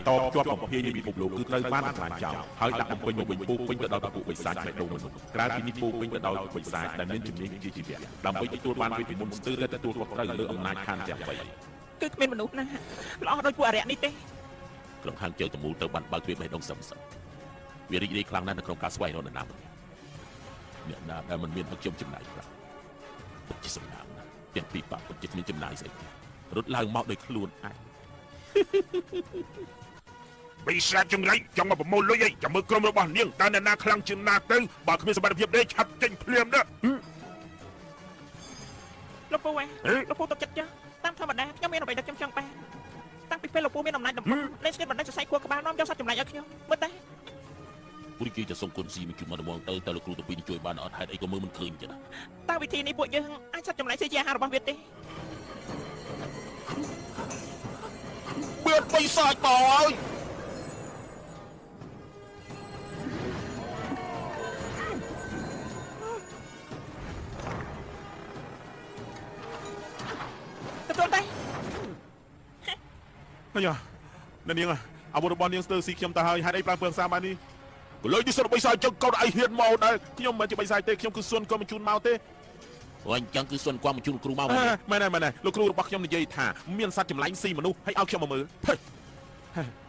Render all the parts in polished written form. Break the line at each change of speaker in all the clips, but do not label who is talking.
តភ្ជាប់បំភាយនៃពិភពលោកគឺត្រូវបានបំផ្លាញចោលហើយដាក់បំពេញមកវិញពោពេញទៅដោយពពួកបិសាចបេះដូងមនុស្សក្រៅពីនេះពោពេញទៅដោយបិសាចដែលមានជំនាញវិជ្ជាជីវៈដើម្បីទទួលបានវេទមន្តស្ទើរតែទទួលខុសត្រូវលើអំណាចខាងទាំងបី
គឺគ្មានមនុស្សណាល្អដូចពួកអរិយនេះទេ
ក្រុងហាងជើតមូលទៅបានបើកទ្វារបេះដូងសឹមសឹមវារីករាយខ្លាំងណាស់នៅក្នុងការស្វែងរកនរណាម្នាក់អ្នកណាដែលមិនមានឲ្យខ្ញុំចំណាយប្រាក់ពិតជាសំណាងណាស់ទាំងពីរបាក់ពិតជាគ្មានចំណាយស្អីទេរត់ឡើងមកដោយខ្លួនឯង
បិសាចចង្រៃចង់មកប្រមូលលុយអីចាំមើលក្រុមរបស់នាងតើអ្នកណាខ្លាំងជាងណាទៅបើគ្មានសមត្ថភាពទេឆាប់ចេញភ្លាមណា
លោកពូលោកពូទុកចិត្តចុះតាមធម្មតាខ្ញុំមានអ្វីដែលខ្ញុំចង់បានតាំងពីពេលលោកពូមានអំណាចដំបូងលេងស្ងៀមបណ្ដេញសរសៃខួរក្បាលនាំយកសត្វចម្លែកឲ្យខ្ញុំមើលតែ
ពូគេจะส่งคนซีមកជួយមកដំងទៅតើលោកគ្រូទៅពីរជួយបានអត់ហេតុអីក៏មើលមិនឃើញចឹង
តើវិធីនេះពួកយើងអាចសត្វចម្លែកជាអាហាររបស់វាទេ
បៀតបិសាចមកហើយ
ទទួលតែ
អាយ៉ាអ្នកនាងអាវុធរបស់នាងស្ទើរស៊ីខ្ញុំទៅហើយហេតុអីប្រើពើសាបាននេះកលើយនេះសុទ្ធបិសាចចឹងកូនឯងហ៊ានមកដែរខ្ញុំមិនជាបិសាចទេខ្ញុំគឺសុនក៏បញ្ជូនមកទេ
អូអញ្ចឹងគឺសុនគាត់បញ្ជូនគ្រូមក
មែនទេមែនទេលោកគ្រូរបស់ខ្ញុំនិយាយថាមានសត្វចម្លែងស៊ីមនុស្សហើយឲ្យខ្ញុំមកមើល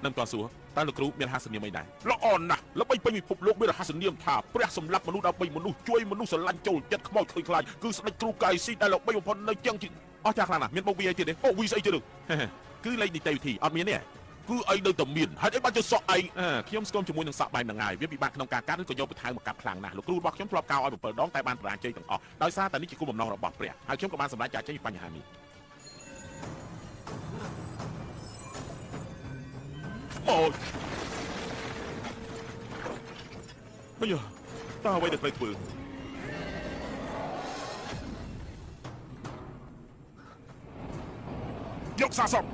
នឹងតសួរតើលោកគ្រូមានរហស្សនាមអីដែរ
ល្អណាស់ល្បីពេញពិភពលោកមានរហស្សនាមថាព្រះសម្លាប់មនុស្សដើម្បីមនុស្សជួយមនុស្សស្រឡាញ់ចូលចិត្តខ្មោចឃើញខ្លាចគឺស្ដេចគ្រូកាយស៊ីដែលល្បីបំផុតនៅចឹង
អស់ចាស់ខ្លាំងណាស់មានបុកវីអីទៀតទេ
អូវីស្អីទៀត
គឺលេខនីតិវិធីអត់មានទេ
គឺឯងនៅតែមានហេតុអីបានជាសក់ឯង
ខ្ញុំស្គមជាមួយនឹងសក់បែបហ្នឹងហើយវាពិបាកក្នុងការកាត់ឬក៏យកពូថៅមកកាប់ខ្លាំងណាស់លោកគ្រូរបស់ខ្ញុំធ្លាប់កោឲ្យ7ដងតែបានបរាជ័យទាំងអស់ដោយសារតែនេះជាគោលបំណងរបស់ព្រះហើយខ្ញុំក៏បានសម្រេចចាកចេញពីបញ្ហានេះ
អូយ
អាយ៉ាតើអ្វីដែលត្រូវធ្វើ
យកសាសព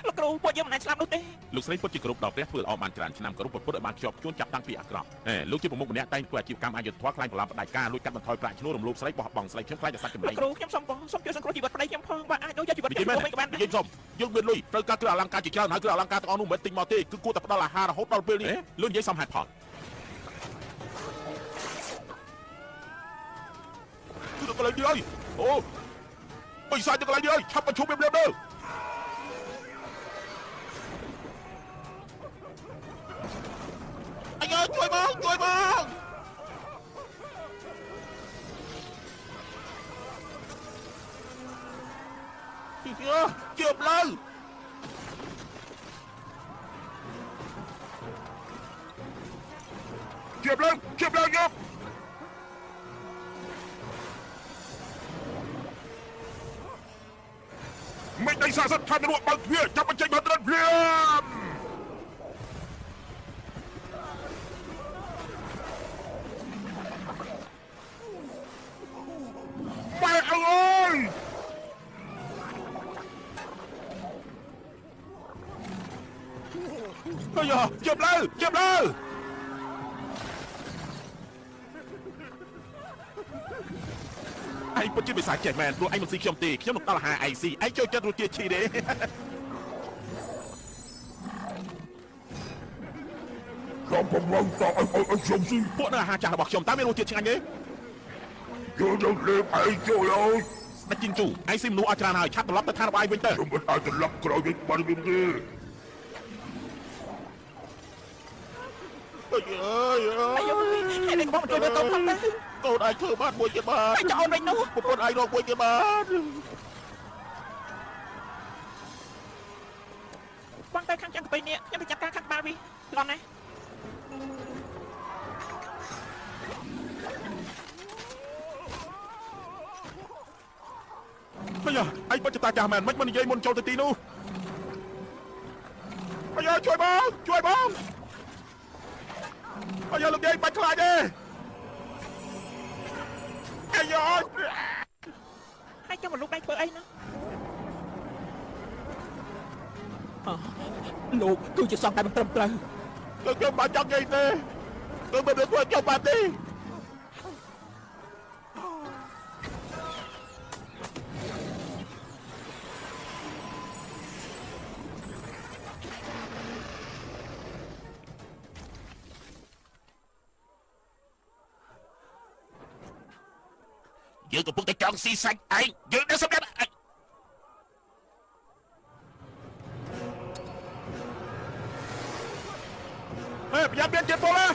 លោកគ្រូពួកយើងមិនអាចស្លាប់នោះទេ
លោកស្រីពិតជាគោរពដល់ព្រះធ្វើល្អបានច្រើនឆ្នាំគោរពពុទ្ធឲ្យបានខ្ជាប់ខ្ជួនចាប់តាំងពីអាក្រក់លោកជាប្រមុខម្នាក់តែងធ្វើអាជីវកម្មអយុត្តិធម៌ខ្លាញ់ប្រឡំផ្ដាច់ការលួចកាត់បន្ថយប្រាក់ឈ្នួលរំលោភស្រីបោះបង់ស្រីខ្ញុំខ្លាចតែសត្វចម្លែក
លោកគ្រូខ្ញុំសូមបងសូមជួយសង្គ្រោះជីវិតប្តីខ្ញុំផងបើអាចយកជីវិតខ្ញុំវិញក៏បាន
និយាយសុំយើងមានលុយត្រូវការគ្រឿងអលង្ការជាច្រើនហើយគ្រឿងអលង្ការទាំងអស់នោះមិនទិញមកទេគឺគួរតែផ្ដល់អាហាររហូតដល់ពេលនេះ
លោកនិយាយសមហេតុផល
គឺទៅកន្លែងនេះអីអូបិសាចទៅកន្លែងនេះអីឆាប់ប្រជុំវាភ្លាមទៅ
អាយជួយបងជួយបងជឿបលើ
ជឿបលើជឿបលើយកមិនដៃសាសិតឋាននរកបើកទ្វារចាប់បញ្ចេញមកត្រឹមភ្លាមម៉ែអើយ
អាយ៉ាជប់លើជប់លើឯងពិតជាបិសាចចេះមែនព្រោះឯងមិនស៊ីខ្ញុំទេខ្ញុំនឹងដល់អាហារឯងស៊ីឯងចូលចិត្តរសជាតិឈីទេ
ខ្ញុំកំពុងតឲ្យខ្ញុំស៊ី
ពួកនឹងអាហារចាស់របស់ខ្ញុំតើមានរសជាតិឆ្ងាញ់ទេ
យកយកលេបឯងចូលអើយ
ស្ដេចជីងជូឯងស៊ីមនុស្សអស់ច្រើនហើយឆាប់ត្រឡប់ទៅឋានរបស់ឯងវិញទៅ
ខ្ញុំមិនអាចត្រឡប់ក្រោយវិញបានវិញទេ
អើយ
អើយហេតុអីក៏បងជួយមើលកូនផងទៅ
កូនអាចធ្វើបានមួយទៀតបាន
តែចោលវិញនោះ
ប្រពន្ធឯងរកមួយទៀតបាន
បងទៅខាងចាំងកពីនេះខ្ញុំទៅចាប់ការខាងក្បាលវិញឡន់ណា
អាយ៉ាឯងពិតជាតាចាស់មែនមិនមិននិយាយមុនចូលទៅទីនោះអាយ៉ាជួយបងជួយបងអាយ៉ាលោកយាយបាច់ខ្លាចទេអាយ៉ា
ហើយចាំមកលោកដៃធ្វើអីណា
លោកគឺជាសង្ឃដែលមិនត្រឹមត្រូវ
គឺខ្ញុំបានចង់និយាយទេគឺមិនធ្វើខ្ញុំបានទេ
យើងកំពុងតែចង់ស៊ីសាច់ឯងយើងនឹងសម្រាប់ឯង
ហេប្រយ័ត្នមានជាតិពុលណា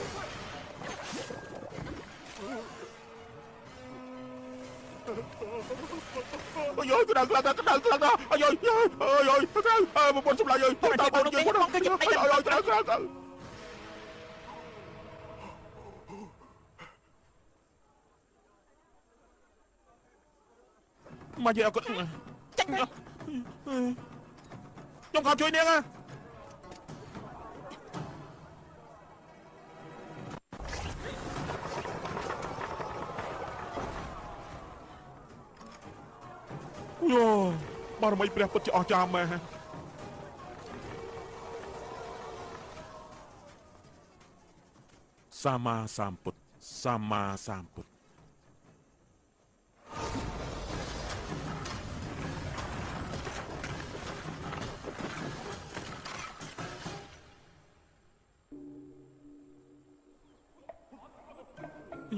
អាយក្តៅខ្លាំងណាស់ក្តៅខ្លាំងណាស់អាយអាយអាយក្តៅប្រពន្ធសម្លាញ់អើយតើបងយើងអាយក្តៅក្តៅមកយកគាត់
ចាញ់
ខ្ញុំខំជួយនាងណាយោបារមីព្រះពិតជាអស្ចារ្យមែនសាមាសម្ពុទ្ធសាមាសម្ពុទ្ធ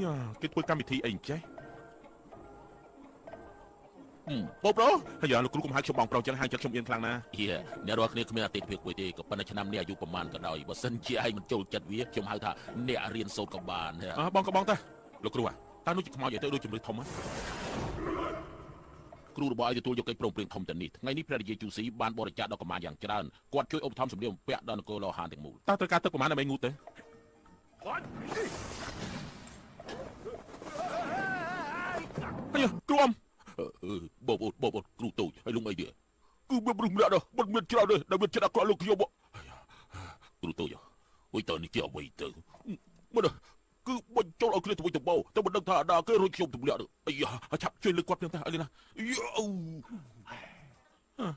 យ៉ាគេធ្វើកម្មវិធីអីអញ្ចេះបងប្រុសហើយលោកគ្រូកុំហៅខ្ញុំបងប្រុសចឹងហៅចិត្តខ្ញុំអៀនខ្លាំងណាស់
ហៀអ្នករាល់គ្នាគ្មានអតិថិភាពមួយទេក៏ប៉ុន្តែឆ្នាំនេះអាយុប្រមាណក៏ដោយបើសិនជាឯងមិនចូលចិត្តវាខ្ញុំហៅថាអ្នករៀនសូត្រក៏បាន
បងក៏បងទៅលោកគ្រូតើនោះជាខ្មោចអីទៅដូចជំរឿធំ
គ្រូរបស់ឯងទទួលយកកិច្ចព្រមព្រៀងធំទៅនេះថ្ងៃនេះព្រះរាជាជូស៊ីបានបរិច្ចាគដល់កម្មាយ៉ាងច្រើនគាត់ជួយឧបត្ថម្ភសម្លៀកបំពាក់ដល់នគរលោហានទាំងមូល
តើត្រូវការទឹកប្រមាណដើម្បីងូតទេអាយគ្រូអម
បងប្អូនបងប្អូនគ្រូតូចហើយលងអីទៀត
គឺមានមនុស្សម្នាក់ដល់មិនមានច្រើនទេដែលមានចិត្តអាក្រក់លោកខ្ញុំ
គ្រូតូចអុយតើនេះជាអ្វីទៅ
មិនគឺបញ្ចូលឲ្យគ្នាទៅវិញទៅមកតែមិនដឹងថាដល់គេរួចខ្ញុំទម្លាក់អាយ៉ាឆាប់ជួយលើកគាត់ភ្លាមទៅអីណា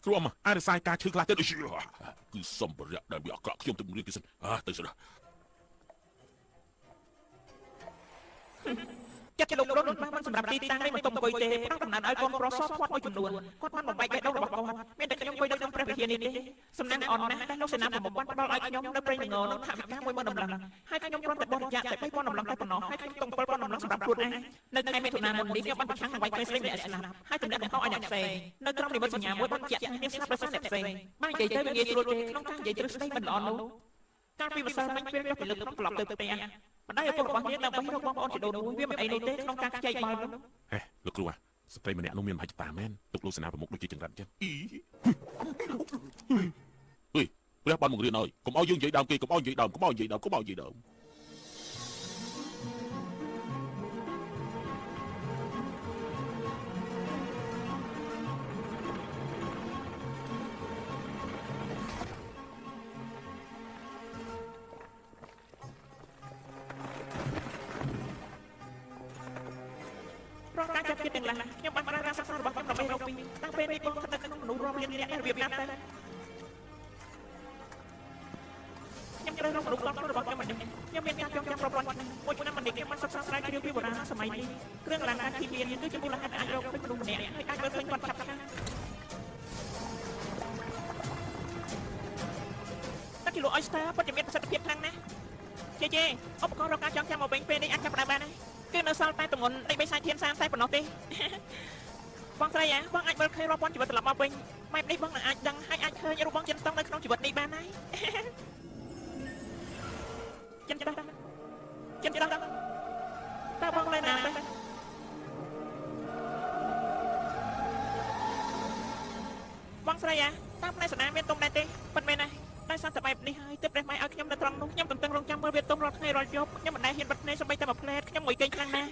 គ្រូអមអាចរសាយការឈឺខ្លះទៀត
គឺសម្ភារៈដែលវាអាក្រក់ខ្ញុំទម្លាក់គេសិនទៅសិន
ចិត្តជាលោករត់បានមិនសម្រាប់ទីតាំងនេះមិនទុំអង្គុយទេផ្ដល់កំណត់ឲ្យកូនប្រុសសធាត់មួយចំនួនគាត់បានបំបែកបេះដូងរបស់គាត់មានតែខ្ញុំអង្គុយនៅក្នុងព្រះវិហារនេះទេសំណាងអន់ណាស់ដែលលោកសេនាប្រមុខបានផ្ដល់ឲ្យខ្ញុំនៅព្រៃងនឹងថវិកា10000តម្លឹងហើយខ្ញុំគ្រាន់តែបរិច្ចាគតែ3000តម្លឹងតែប៉ុណ្ណោះហើយខ្ញុំទុំ7000តម្លឹងសម្រាប់ខ្លួនឯងនៅថ្ងៃមិថុនាមុននេះខ្ញុំបានប្រឆាំងនឹងវាយក្មេងស្រីម្នាក់ស្លាប់ហើយទម្លាក់កំហុសឲ្យអ្នកផ្សេងនៅត្រង់និមិត្តសញ្ញាមួយបានជាក់នាងស្លាប់ដោយសារអ្នកផ្សេងបាននិយាយទៅវាងាយស្រួលទេក្នុងការនិយាយទ្រឹស្ដីមិនល្អនោះកាលពីម្សិលមិញពេលខ្ញុំពលឹកក្នុងត្រឡប់ទៅផ្ទះម្ដាយឪពុករបស់នាងដើម្បីរកបងប្អូនជីដូនមួយវាមិនអីនោះទេក្នុងការខ្ចីបុលនោះ
ហេលោកគ្រូស្ត្រីម្នាក់នោះមានមហិច្ឆតាមែនទុកលោកសេនាប្រមុខដូចជាចង្រិតអញ្ចឹង
ហេព្រះបានបង្រៀនឲ្យកុំឲ្យយើងនិយាយដើមគេកុំឲ្យនិយាយដើមកុំឲ្យនិយាយដើមកុំឲ្យនិយាយដើម
ការចាប់ជាតិទាំងឡាយខ្ញុំបានប្រើការសិក្សារបស់ខ្ញុំដើម្បីរកពីតាំងពេលនេះបងស្ថិតនៅក្នុងមនុស្សរាប់លាននាក់របៀបណាទៅខ្ញុំត្រូវរកមនុស្សគាត់របស់ខ្ញុំម្នាក់ខ្ញុំមានការចងចាំរាប់រយឆ្នាំមួយឆ្នាំម្នាក់ខ្ញុំបានសិក្សាស្រាវជ្រាវពីបុរាណសម័យនេះគ្រឿងអលង្ការធីវៀនគឺជាមូលហេតុអាចរកឃើញមនុស្សម្នាក់ហើយអាចមើលឃើញគាត់ឆាប់ឆាប់តែគីឡូអយស្តាពិតជាមានប្រសិទ្ធភាពខ្លាំងណាស់ជេជេឧបករណ៍រកការចងចាំមកវិញពេលនេះអាចចាប់ផ្ដើមបានហើយគឺនៅសល់តែទម្ងន់នៃបិសាចធាន30តែប៉ុណ្ណោះទេបងស្រីអាបងអាចមើលឃើញរាប់ពាន់ជីវិតត្រឡប់មកវិញបែបនេះបងនឹងអាចដឹងហើយអាចឃើញរូបបងចិនតង់នៅក្នុងជីវិតនេះបានហើយចិនតង់ចិនតង់តើបងនៅណាទៅបងស្រីអាតាមផ្នែកសនាមានទុំដែរទេពិតមែនណាដោយសារតែបែបនេះហើយទើបព្រះម៉ែឲ្យខ្ញុំនៅត្រង់នោះខ្ញុំទន្ទឹងរង់ចាំមើលវាទុំរាល់ថ្ងៃរាល់យប់ខ្ញុំមិនដែលហ៊ានបិទភ្នែកសូម្បីតែមួយភ្លែតខ្ញុំងុយគេងខ្លាំងណាស់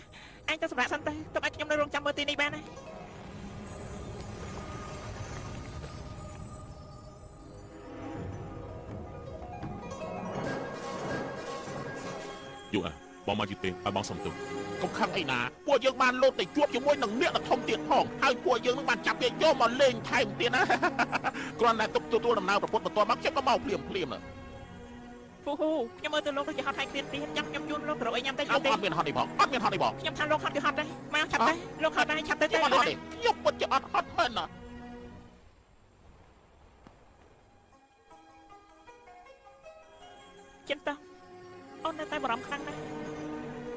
ឯងទៅសម្រាប់សិនទៅទើបឲ្យខ្ញុំនៅរង់ចាំមើលទីនេះបានណា
យូអា
បងមកយឺតទេឲ្យបងសុំទោស
កុំខឹងអីណាពួកយើងបានលោតទៅជួបជាមួយនឹងអ្នកដ៏ធំទៀតផងហើយពួកយើងនឹងបានចាប់វាយកមកលេងថែមទៀតណាគ្រាន់តែទុកទទួលដំណើរប្រពុតបន្ទាប់មកខ្ញុំក៏មកភ្លាមភ្លាម
ពូហ៊ូខ្ញុំមើលទៅលោកដូចជាហត់ហើយគ្រាទៀតចាំខ្ញុំជូនលោករកអីញ៉ាំតិច
អត់ទេអត់មានហត់ទេបងអត់មានហត់ទេបង
ខ្ញុំថាលោកហត់គឺហត់ដែរមកឆាប់ទៅលោកហត់ដែរឆាប់ទៅ
ទេខ្ញុំពិតជាអត់ហត់មែនណា
ចិនតោះអូននៅតែបារម្ភខ្លាំងណាស់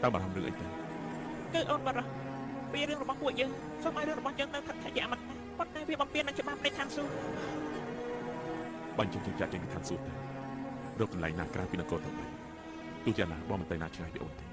តើបារម្ភរឿងអីទៅ
គឺអូនបារម្ភពីរឿងរបស់ពួកយើងសូមឲ្យរឿងរបស់យើងនៅថិតថេរជាអមតៈប៉ុន្តែវាបំពេញនឹងច្បាប់នៃឋានសួគ៌
បាញ់ខ្ញុំចាក់ចេញពីឋានសួគ៌ទៅរកកន្លែងណាក្រៅពីនគរទៅទោះយ៉ាងណាបងមិនទៅណាឆ្ងាយពីអូនទេ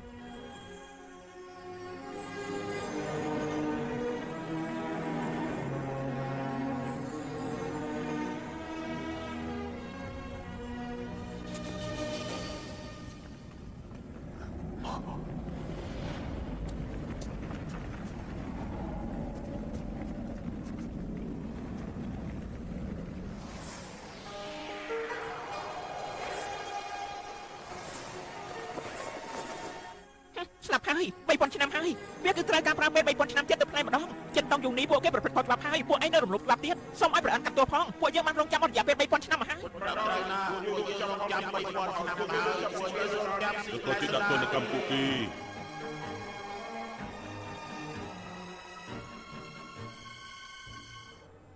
ស្លាប់ហើយ3000ឆ្នាំហើយវាគឺត្រូវការប្រើពេល3000ឆ្នាំទៀតទៅផ្លែម្ដងចិនតង់យូនីពួកគេប្រព្រឹត្តខុសច្បាប់ហើយពួកឯងនៅរំលោភច្បាប់ទៀតសូមឲ្យប្រអិនកាត់ទោសផងពួកយើងបានរងចាំអស់រយៈពេល3000ឆ្នាំមកហើយ
ត្រូវណាពួកយើងចង់ចាំ3000ឆ្នាំមកហើយពួកយើងរងចាំស៊ី
ក៏ជួយដាក់ទណ្ឌកម្មពួកគេ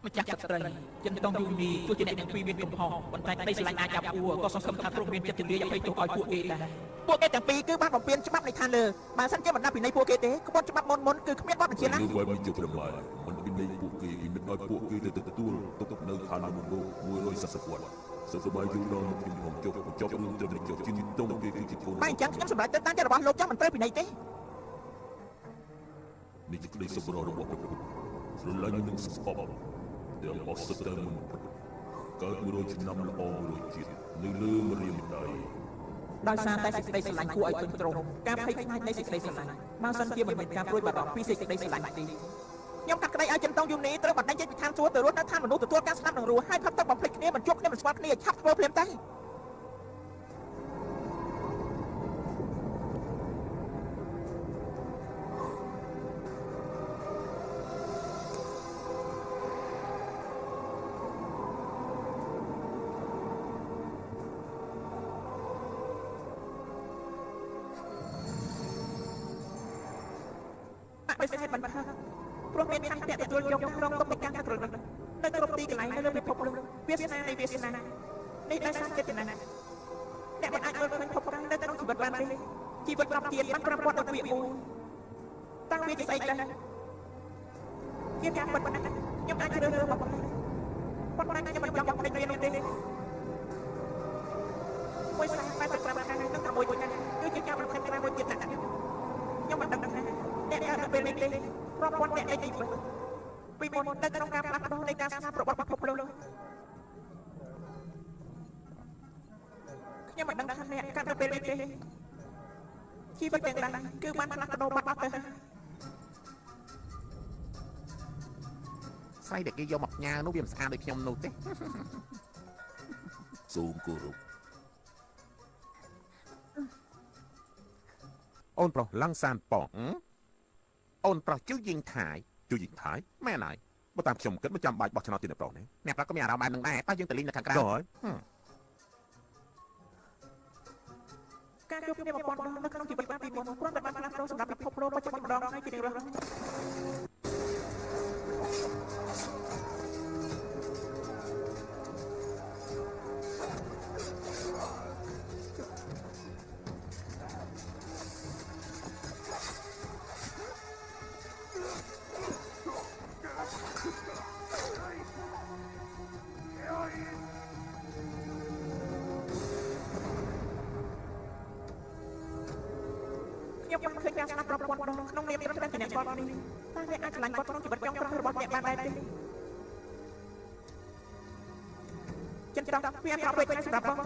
ម្ចាស់ស្ត្រីចិនតង់យូនីទោះជាអ្នកទាំងពីរមានកំហុសប៉ុន្តែក្តីស្រឡាញ់អាចចាប់អួរក៏សង្ឃឹមថាទ្រង់មានចិត្តជន្លាយអភ័យទោសឲ្យពួកគេដែរពួកគេទាំងពីរគឺបានបំពេញច្បាប់នៃឋានលើបើសិនជាមិនដាក់ពិន័យពួកគេទេក្បត់ច្បាប់មុនមុនគឺគ្មានបទបញ្ជាណា
លើបែបនេះជប្រមាមិនពិន័យពួកគេពិនិត្យឲ្យពួកគេទៅទទួលទុកនៅឋានមនុស្ស140វត្តសូមសប្បាយយូរដល់ខ្ញុំហងចុះបញ្ចប់រឿងត្រឹមនេះចុះចិនតង់គេគឺជាកូន
បើអញ្ចឹងខ្ញុំសម្រេចទៅតាមចិត្តរបស់លោកចាស់មិនត្រូវពិន័យទេ
នេះជាក្តីសប្បុរសរបស់ព្រះពុទ្ធស្រឡាញ់និងស្អប់ទាំងអស់សុទ្ធតែមិនពិតកើត100ឆ្នាំល្អ100ជាតិនៅលើម្រាមដៃ
ដោយសារតែសេចក្តីស្រឡាញ់គួរឲ្យពេញទ្រង់ការភ័យខ្លាចនៃសេចក្តីស្រឡាញ់បើសិនជាមិនមានការព្រួយបារម្ភពីសេចក្តីស្រឡាញ់ទេខ្ញុំកាត់ក្តីឲ្យចិនតង់យូនីត្រូវបណ្ដេញចេញពីឋានសួគ៌ទៅរស់នៅឋានមនុស្សទទួលការស្លាប់និងរស់ហើយផឹកទឹកបំភ្លេចគ្នាមិនជួបគ្នាមិនស្គាល់គ្នាឆាប់ធ្វើភ្លាមទៅបិសេធមិនផឹកព្រោះមានឆន្ទៈទទួលយករងទុកនៃការក្រលឹកនៅគ្រប់ទីកន្លែងនៅលើពិភពលោកវាសនានៃវាសនានេះដោយសារចេតនាអ្នកមិនអាចមើលឃើញភពនៅក្នុងជីវិតបានទេជីវិតប្រាប់ជាតិបានប្រព័ន្ធដល់ពាក្យមួយតាំងវាជាស្អីទៅជាការពិតណាស់ខ្ញុំអាចជ្រើសរើសមកប៉ុន្តែខ្ញុំមិនចង់បំភ្លេចវានោះទេមួយសែន85ខែនិង6ថ្ងៃគឺជាការបន្ថែមច្រើនមួយទៀតណាស់ខ្ញុំមិនដឹងថាអ្នកកើតនៅពេលនេះទេរាប់ពាន់អ្នកនៃជីវិតពីមុននៅក្នុងការផ្លាស់ប្ដូរនៃការស្លាប់របស់ពិភពលោកខ្ញុំមិនដឹងថាអ្នកកើតនៅពេលនេះទេជីវិតទាំងឡាយគឺបានផ្លាស់ប្ដូរបាត់អស់ទៅ
ស្រីដែលគេយកមកផ្ញើនោះវាមិនស្អាតដូចខ្ញុំនោះទេ
សូមគោរព
អូនប្រុសឡឹងសានប៉ងអូនប្រុសជឿយីងថៃ
ជឿយីងថៃ
មែនហើយ
បើតាមខ្ញុំគិតមិនចាំបាច់បោះឆ្នោតទៀតអ្នកប្រុសនេះ
អ្នកប្រុសក៏មានអារម្មណ៍បែបនឹងដែរតោះយើងទៅលេងនៅខាងក្រៅ
ហើយ
ការជួបគ្នា1000ដងនៅក្នុងជីវិតបានពីមុនគ្រាន់តែបានផ្លាស់ប្ដូរសម្រាប់ពិភពលោកបច្ចុប្បន្នម្ដងហើយជារៀងរាល់ខ្ញុំបានឃើញការស្លាប់រាប់ពាន់ដងក្នុងនាមត្រឹមតែជាអ្នកស្គាល់នេះតើអ្នកអាចឆ្លាញ់គាត់ក្នុងជីវិតចុងក្រោយរបស់អ្នកបានដែរទេចិនចង់វាប្រាប់ពេកសម្រាប់បង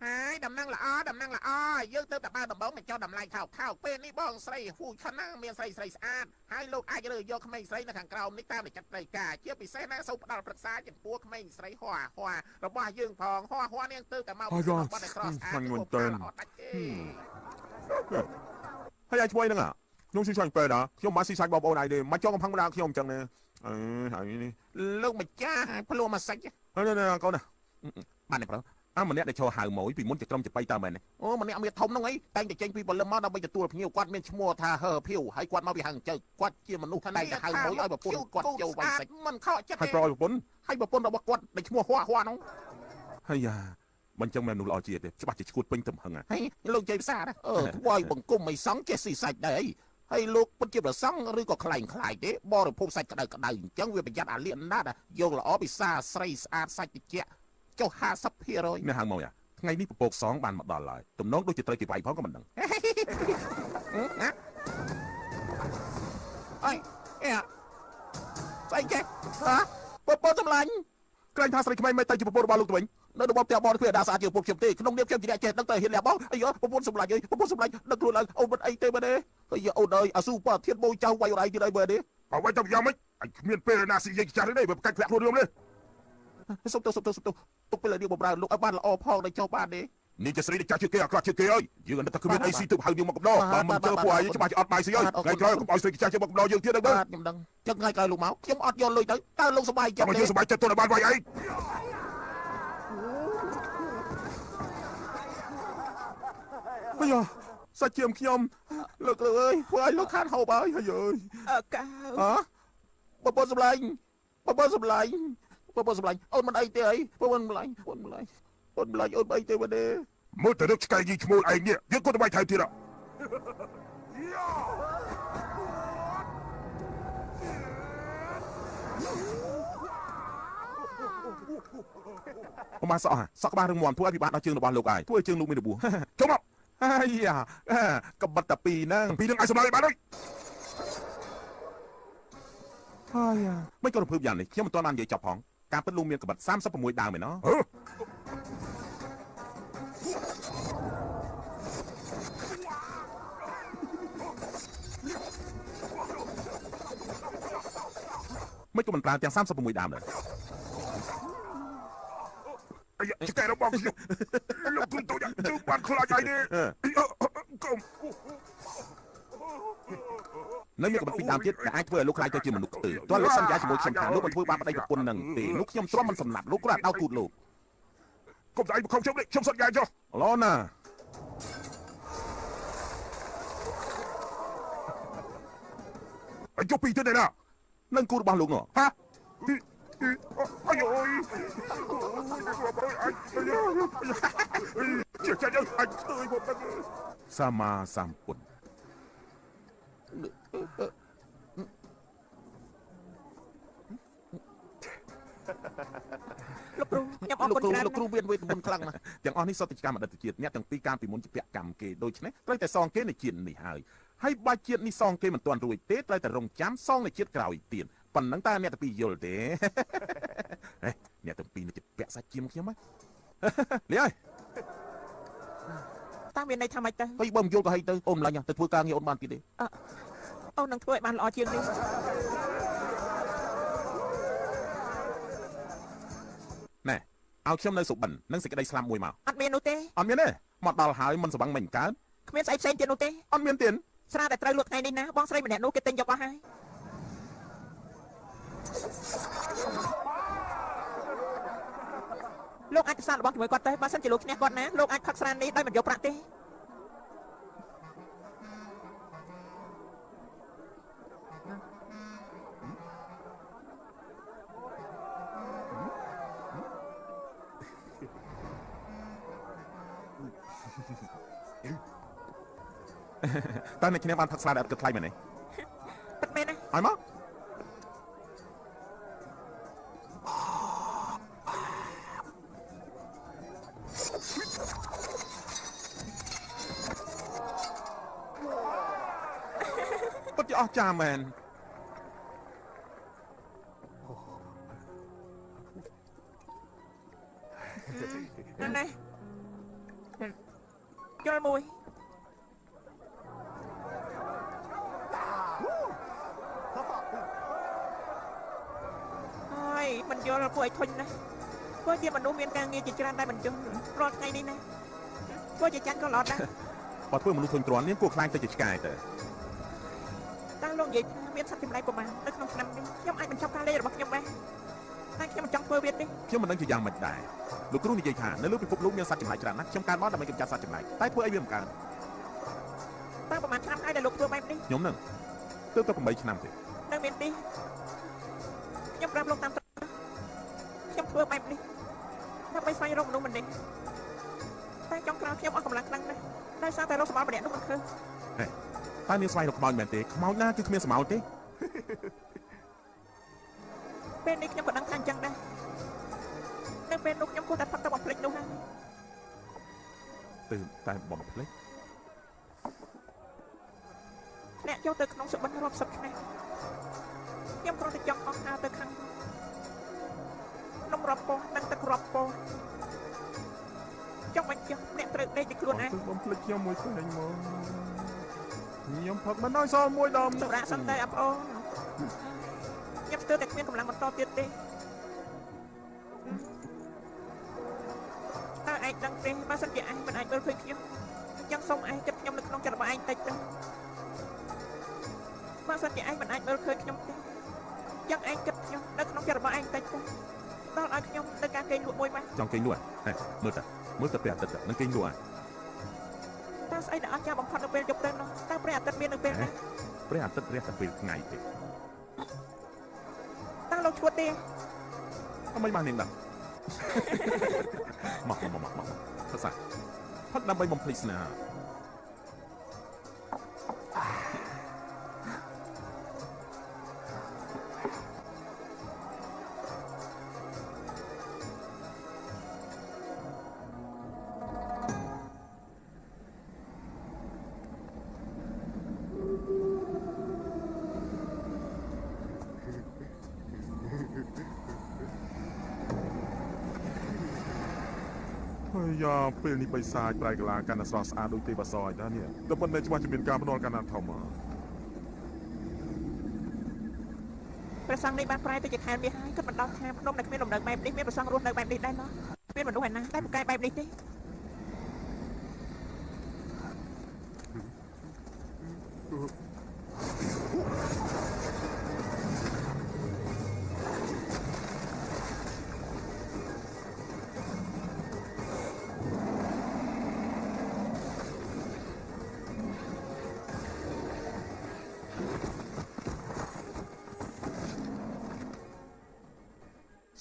ហើយដំណឹងល្អដំណឹងល្អ យើងទៅតែបើដំបងមកចោលតម្លៃថោកថោកពេលនេះបងស្រីហ៊ូឆាន់ណាមានស្រីស្រីស្អាតហើយលោកអាចរើយកក្មេងស្រីនៅខាងក្រោមនេះតាមចិត្តត្រីការជាពិសេសណាសូមផ្ដល់ប្រឹក្សាចំពោះក្មេងស្រីហួហួរបស់យើងផងហួហួនាងទៅតែមករបស់តែស្រស់ស្អាតអត់ដាច់ទេ
ហើយឲ្យជួយហ្នឹងខ្ញុំស៊ីសាញ់ពេណាខ្ញុំមកស៊ីសាច់បងប្អូនឯងទេមកចង់កំផឹងម្ដងខ្ញុំអញ្ចឹងណាអឺហើយនេះ
លោកម្ចាស់ភ្លួមកសាច់
នេះកូនណាបានទេប្រុសអាម្នាក់ដែលឈរហៅម៉ួយពីមុនជាក្រុមចបៃតើមែនទេ
អូម្នាក់មានធំហ្នឹងអីតែងតែចេញពីពលឹមមកដើម្បីទទួលភ្ញៀវគាត់មានឈ្មោះថាហឺភៀវហើយគាត់មកពីហឹងជើគាត់ជាមនុស្សតែងតែហៅម៉ួយឲ្យប្រពន្ធគាត់ចូលវាយសាច់មិនខកចិត្ត
ហើយប្រឲ្យប្រពន្ធ
ហើយប្រពន្ធរបស់គាត់ដែលឈ្មោះហួហួហ្នឹង
ហើយយ៉ាមិនចឹងមែននោះល្អជាទេច្បាស់ជាឈួតពេញទំហឹង
ហើយលោកជ័យផ្សារអឺធ្វើឲ្យបង្គំមិនសង់ចេះស៊ីសាច់ដែរអីហើយលោកពិតជាប្រសង់ឬក៏ខ្លែងខ្លាយទេបរិភោគសាច់ក្តៅក្តៅអញ្ចឹងវាប្រយ័ត្នអាលៀនណាស់យកល្អពិសាស្រីស្អាតសាច់តិចចុះ 50%
នេះហៅមកយ៉ាថ្ងៃនេះពពកសងបានមកដល់ហើយទំនងដូចជាត្រូវគេវាយផងក៏មិនដឹង
អីអេស្អីគេហ៎ពពកសម្លាញ់
ក្រែងថាស្រីក្មេងមិនទៅជាពពករបស់លោកទៅវិញ
នៅរបបផ្ទះបងគ្មានអាស្អាតជាពុកខ្ញុំទេក្នុងនាមខ្ញុំជាអ្នកចេះដឹងតែហ៊ានលះបង់អាយប្រពន្ធសម្លាញ់អើយប្រពន្ធសម្លាញ់ដឹកខ្លួនឡើងអូនមិនអីទេមែនទេអាយអូនអើយអាស៊ូប៉ាធាតបូចៅវាយអូនឯងទៀតអីមែនទេ
បើវាយទៅយ៉ាងម៉េចអញគ្មានពេលណាស៊ីយាយចាស់ទេវាប្រកាច់ធ្លាក់ខ្លួនរឿងនេះ
សុំទៅសុំទៅសុំទៅទុកពេលឲ្យនាងបំរើលោកឲ្យបានល្អផងដល់ចុះបានទេ
នេះជាស្រីដែលចាស់ជាងគេអាក្រក់ជាងគេអើយយើងអត់តែគ្មានអីស៊ីទើបហៅនាងមកកំដរបើមិនជើពួកឯងច្បាស់ជាអត់បាយស៊ីអើយថ្ងៃក្រោយកុំឲ្យស្រីចាស់ជាងមកកំដរយើងទៀតដឹងទេ
បាទខ្ញុំដឹងចឹងថ្ងៃក្រោយលោកមកខ្ញុំអត់យកលុយទៅតើលោកសប្បាយចិត្ត
ទេយើងសប្បាយចិត្តទោះតែបានវាយឯង
អាយ៉ាសាច់ជាមខ្ញុំ
លោកគ្រូអើយធ្វើឲ្យលោកខានហូបហើយ
ហើយអើយ
អើកៅ
ហ៎បបសម្លាញ់បបសម្លាញ់បបសម្លាញ់អូនមិនអីទេអីបបសម្លាញ់អូនសម្លាញ់អូនសម្លាញ់អូនមិនអីទេមែនទេ
មើលទៅរឹកឆ្កែយីឈ្មោះឯងនេះយើងក៏ទៅវាយថែមទៀត
ប្រហែលសក់សក់ក្បាលរឹងមាំធ្វើឲ្យពិបាកដល់ជើងរបស់លោកឯងធ្វើឲ្យជើងលោកមានរបួស
ចូលមក
អាយ៉ាកបិតតែពីរហ្នឹង
ពីរហ្នឹងឲ្យសម្លាប់ឲ្យបានហើយ
អាយ៉ាមិនក៏រំភើបយ៉ាងនេះខ្ញុំមិនទាន់បាននិយាយចប់ផងការពិតលោកមានកបិត36ដើមឯណោះ មិនក៏មិនប្រើទាំង36ដើមដែរ
អាយ៉ាឆ្កែរបស់ខ្ញុំលោកគ្រូតូចជើងបានខ្លាចឯនេះកុំ
នៅមានកំពីដើមទៀតដែលអាចធ្វើឲ្យលោកខ្លាចទៅជាមនុស្សខ្ទើទោះលោកសន្យាជាមួយខ្ញុំថាលោកមិនធ្វើបាបប្តីប្រពន្ធនឹងទេលោកខ្ញុំទ្រាំមិនសម្លាប់លោកគ្រាន់ដោតគូតលោក
កុំស្អីមកខំខ្ញុំនេះខ្ញុំសន្យាចុះ
ឡណា
អញចុះពីទៅណា
នឹងគូរបស់លោកនោះ
ហាអាយអើយជាចាស់អញខ្ទើយមក
សាមាសម្ពុទ្ធ
លោកគ្រូខ្ញុំអរគុណច្រើន
លោកគ្រូមានវេទមន្តខ្លាំងណាស់
ទាំងអស់នេះសុទ្ធតែជាកម្មអតីតជាតិអ្នកទាំងពីរកាលពីមុនជាពាក់កម្មគេដូច្នេះត្រូវតែសងគេនៅជាតិនេះហើយហើយបើជាតិនេះសងគេមិនទាន់រួចទេត្រូវតែរងចាំសងនៅជាតិក្រោយទៀតប៉ុណ្ណឹងតើអ្នកទាំងពីរយល់ទេហេអ្នកទាំងពីរនេះជាពាក់សាច់ជាមខ្ញុំហ៎លីអើយ
តើមានន័យថាម៉េចទៅ
ហើយបើមិនយល់ក៏ហីទៅអូនម្លាញ់ទៅធ្វើការងារអូនបានទៀតទេ
អូននឹងធ្វើឲ្យបានល្អជាងនេះ
ណែឲ្យខ្ញុំនៅសុបិននិងសេចក្តីស្លាប់មួយមក
អត់មាននោះទេ
អត់មានទេមកដល់ហើយមិនស្វឹងមិនកើត
គ្មានស្អីផ្សេងទៀតនោះទេ
អត់មានទៀត
ស្រាដែលត្រូវលក់ថ្ងៃនេះណាបងស្រីម្នាក់នោះគេទិញយកអស់ហើយលោកអាចសាកល្បងជាមួយគាត់ទៅបើសិនជាលោកឈ្នះគាត់ណាលោកអាចផឹកស្រានេះដោយមិនយកប្រាក់ទេ
តើអ្នកគ្នាបានផឹកស្រាដែលអត់គិតថ្លៃមែនទេ
ពិតមែនណា
ឲ្យមកពិតជាអស្ចារ្យមែន
ណែ យល់មួយហើយមិនយល់ពួកឯងធុញណាស់ធ្វើជាមនុស្សមានការងារជាច្រើនតែមិនយល់រាល់ថ្ងៃនេះណាធ្វើជាចាញ់ក៏ល្អដែរ
បើធ្វើមនុស្សធុញទ្រាន់នាងគួរខ្លាចទៅជាឆ្កែទៅ
តើលោកនិយាយថាមានសត្វចម្លែកប្រមាណនៅក្នុងឆ្នាំនេះខ្ញុំអាចបញ្ចប់ការលេងរបស់ខ្ញុំបានតែខ្ញុំមិនចង់ធ្វើវាទេ
ខ្ញុំមិនដឹងជាយ៉ាងម៉េចដែរលោកគ្រូនិយាយថានៅលើពិភពលោកមានសត្វចម្លែកច្រើនណាស់ខ្ញុំកើតមកដើម្បីកម្ចាត់សត្វចម្លែកតែធ្វើអីវាមិនកើត
តើប្រហែលឆ្នាំហើយដែលលោកធ្វើបែបនេះ
ខ្ញុំនឹងទើបតែ8ឆ្នាំទេ
នៅមានទីខ្ញុំប្រាប់លោកតាមត្រង់ខ្ញុំធ្វើបែបនេះដើម្បីស្វែងរកមនុស្សម្នាក់តែចុងក្រោយខ្ញុំអស់កម្លាំងខ្លាំងណាស់ដោយសារតែរកសម្បត្តិម្នាក់នោះមិនឃើញ
ហេតើមានស្វែងរកខ្មោចមែនទេខ្មោចណាគឺគ្មានសម្ោចទេ
ពេលនេះខ្ញុំក៏ដឹងថាអញ្ចឹងដែរនៅពេលនោះខ្ញុំគួរតែផឹកទៅបំភ្លេចនោះហើយ
ទៅតែបំភ្លេច
អ្នកចូលទៅក្នុងសុបិនរាប់សិបឆ្នាំខ្ញុំគ្រាន់តែចង់អស់ហើទៅខាងនំរាប់ពោះនិងទឹករាប់ពោះចង់បញ្ចុះអ្នកត្រូវដេកពីខ្លួនឯង
បំភ្លេចខ្ញុំមួយផ្សេងមកខ្ញុំផឹកមិនឲ្យសល់មួយដុំ
សម្រាប់សិនតែអប្អូនខ្ញុំស្ទើរតែគ្មានកម្លាំងបន្តទៀតទេតើឯងដឹងទេបើសិនជាឯងមិនអាចមើលឃើញខ្ញុំអញ្ចឹងសូមឯងគិតខ្ញុំនៅក្នុងចិត្តរបស់ឯងតិចទៅបើសិនជាឯងមិនអាចមើលឃើញខ្ញុំទេអញ្ចឹងឯងគិតខ្ញុំនៅក្នុងចិត្តរបស់ឯងតិចទៅដល់ឲ្យខ្ញុំទៅការគេងលក់មួយមក
ចង់គេងលក់ហេមើលទៅព្រះអាទិត្យនឹងគេងលក់
តើស្អីដែលអស្ចារ្យបំផុតនៅពេលយប់ទៅនោះតើព្រះអាទិត្យមាននៅពេលណា
ព្រះអាទិត្យរះតែពេលថ្ងៃទេ
តើលោកឈួតទេ
អមិនបាននាងដឹងមកមកមកមកភាសាផឹកដើម្បីបំភ្លេចស្នាយ៉ាពេលនេះបិសាចប្រែកលាកាន់តែស្រស់ស្អាតដូចទេវសរឯណានេះតែប៉ុន្តែច្បាស់ជាមានការភ្នាល់កាន់តែធំ
ព្រះសង្ឃនេះបានប្រែទៅជាខែលមាសហើយគិតមិនដល់ថាភ្នំដែលគ្មានលំនៅបែបនេះមានព្រះសង្ឃរស់នៅបែបនេះដែរណោះមានមនុស្សឯណាដែលពូកែបែបនេះទេ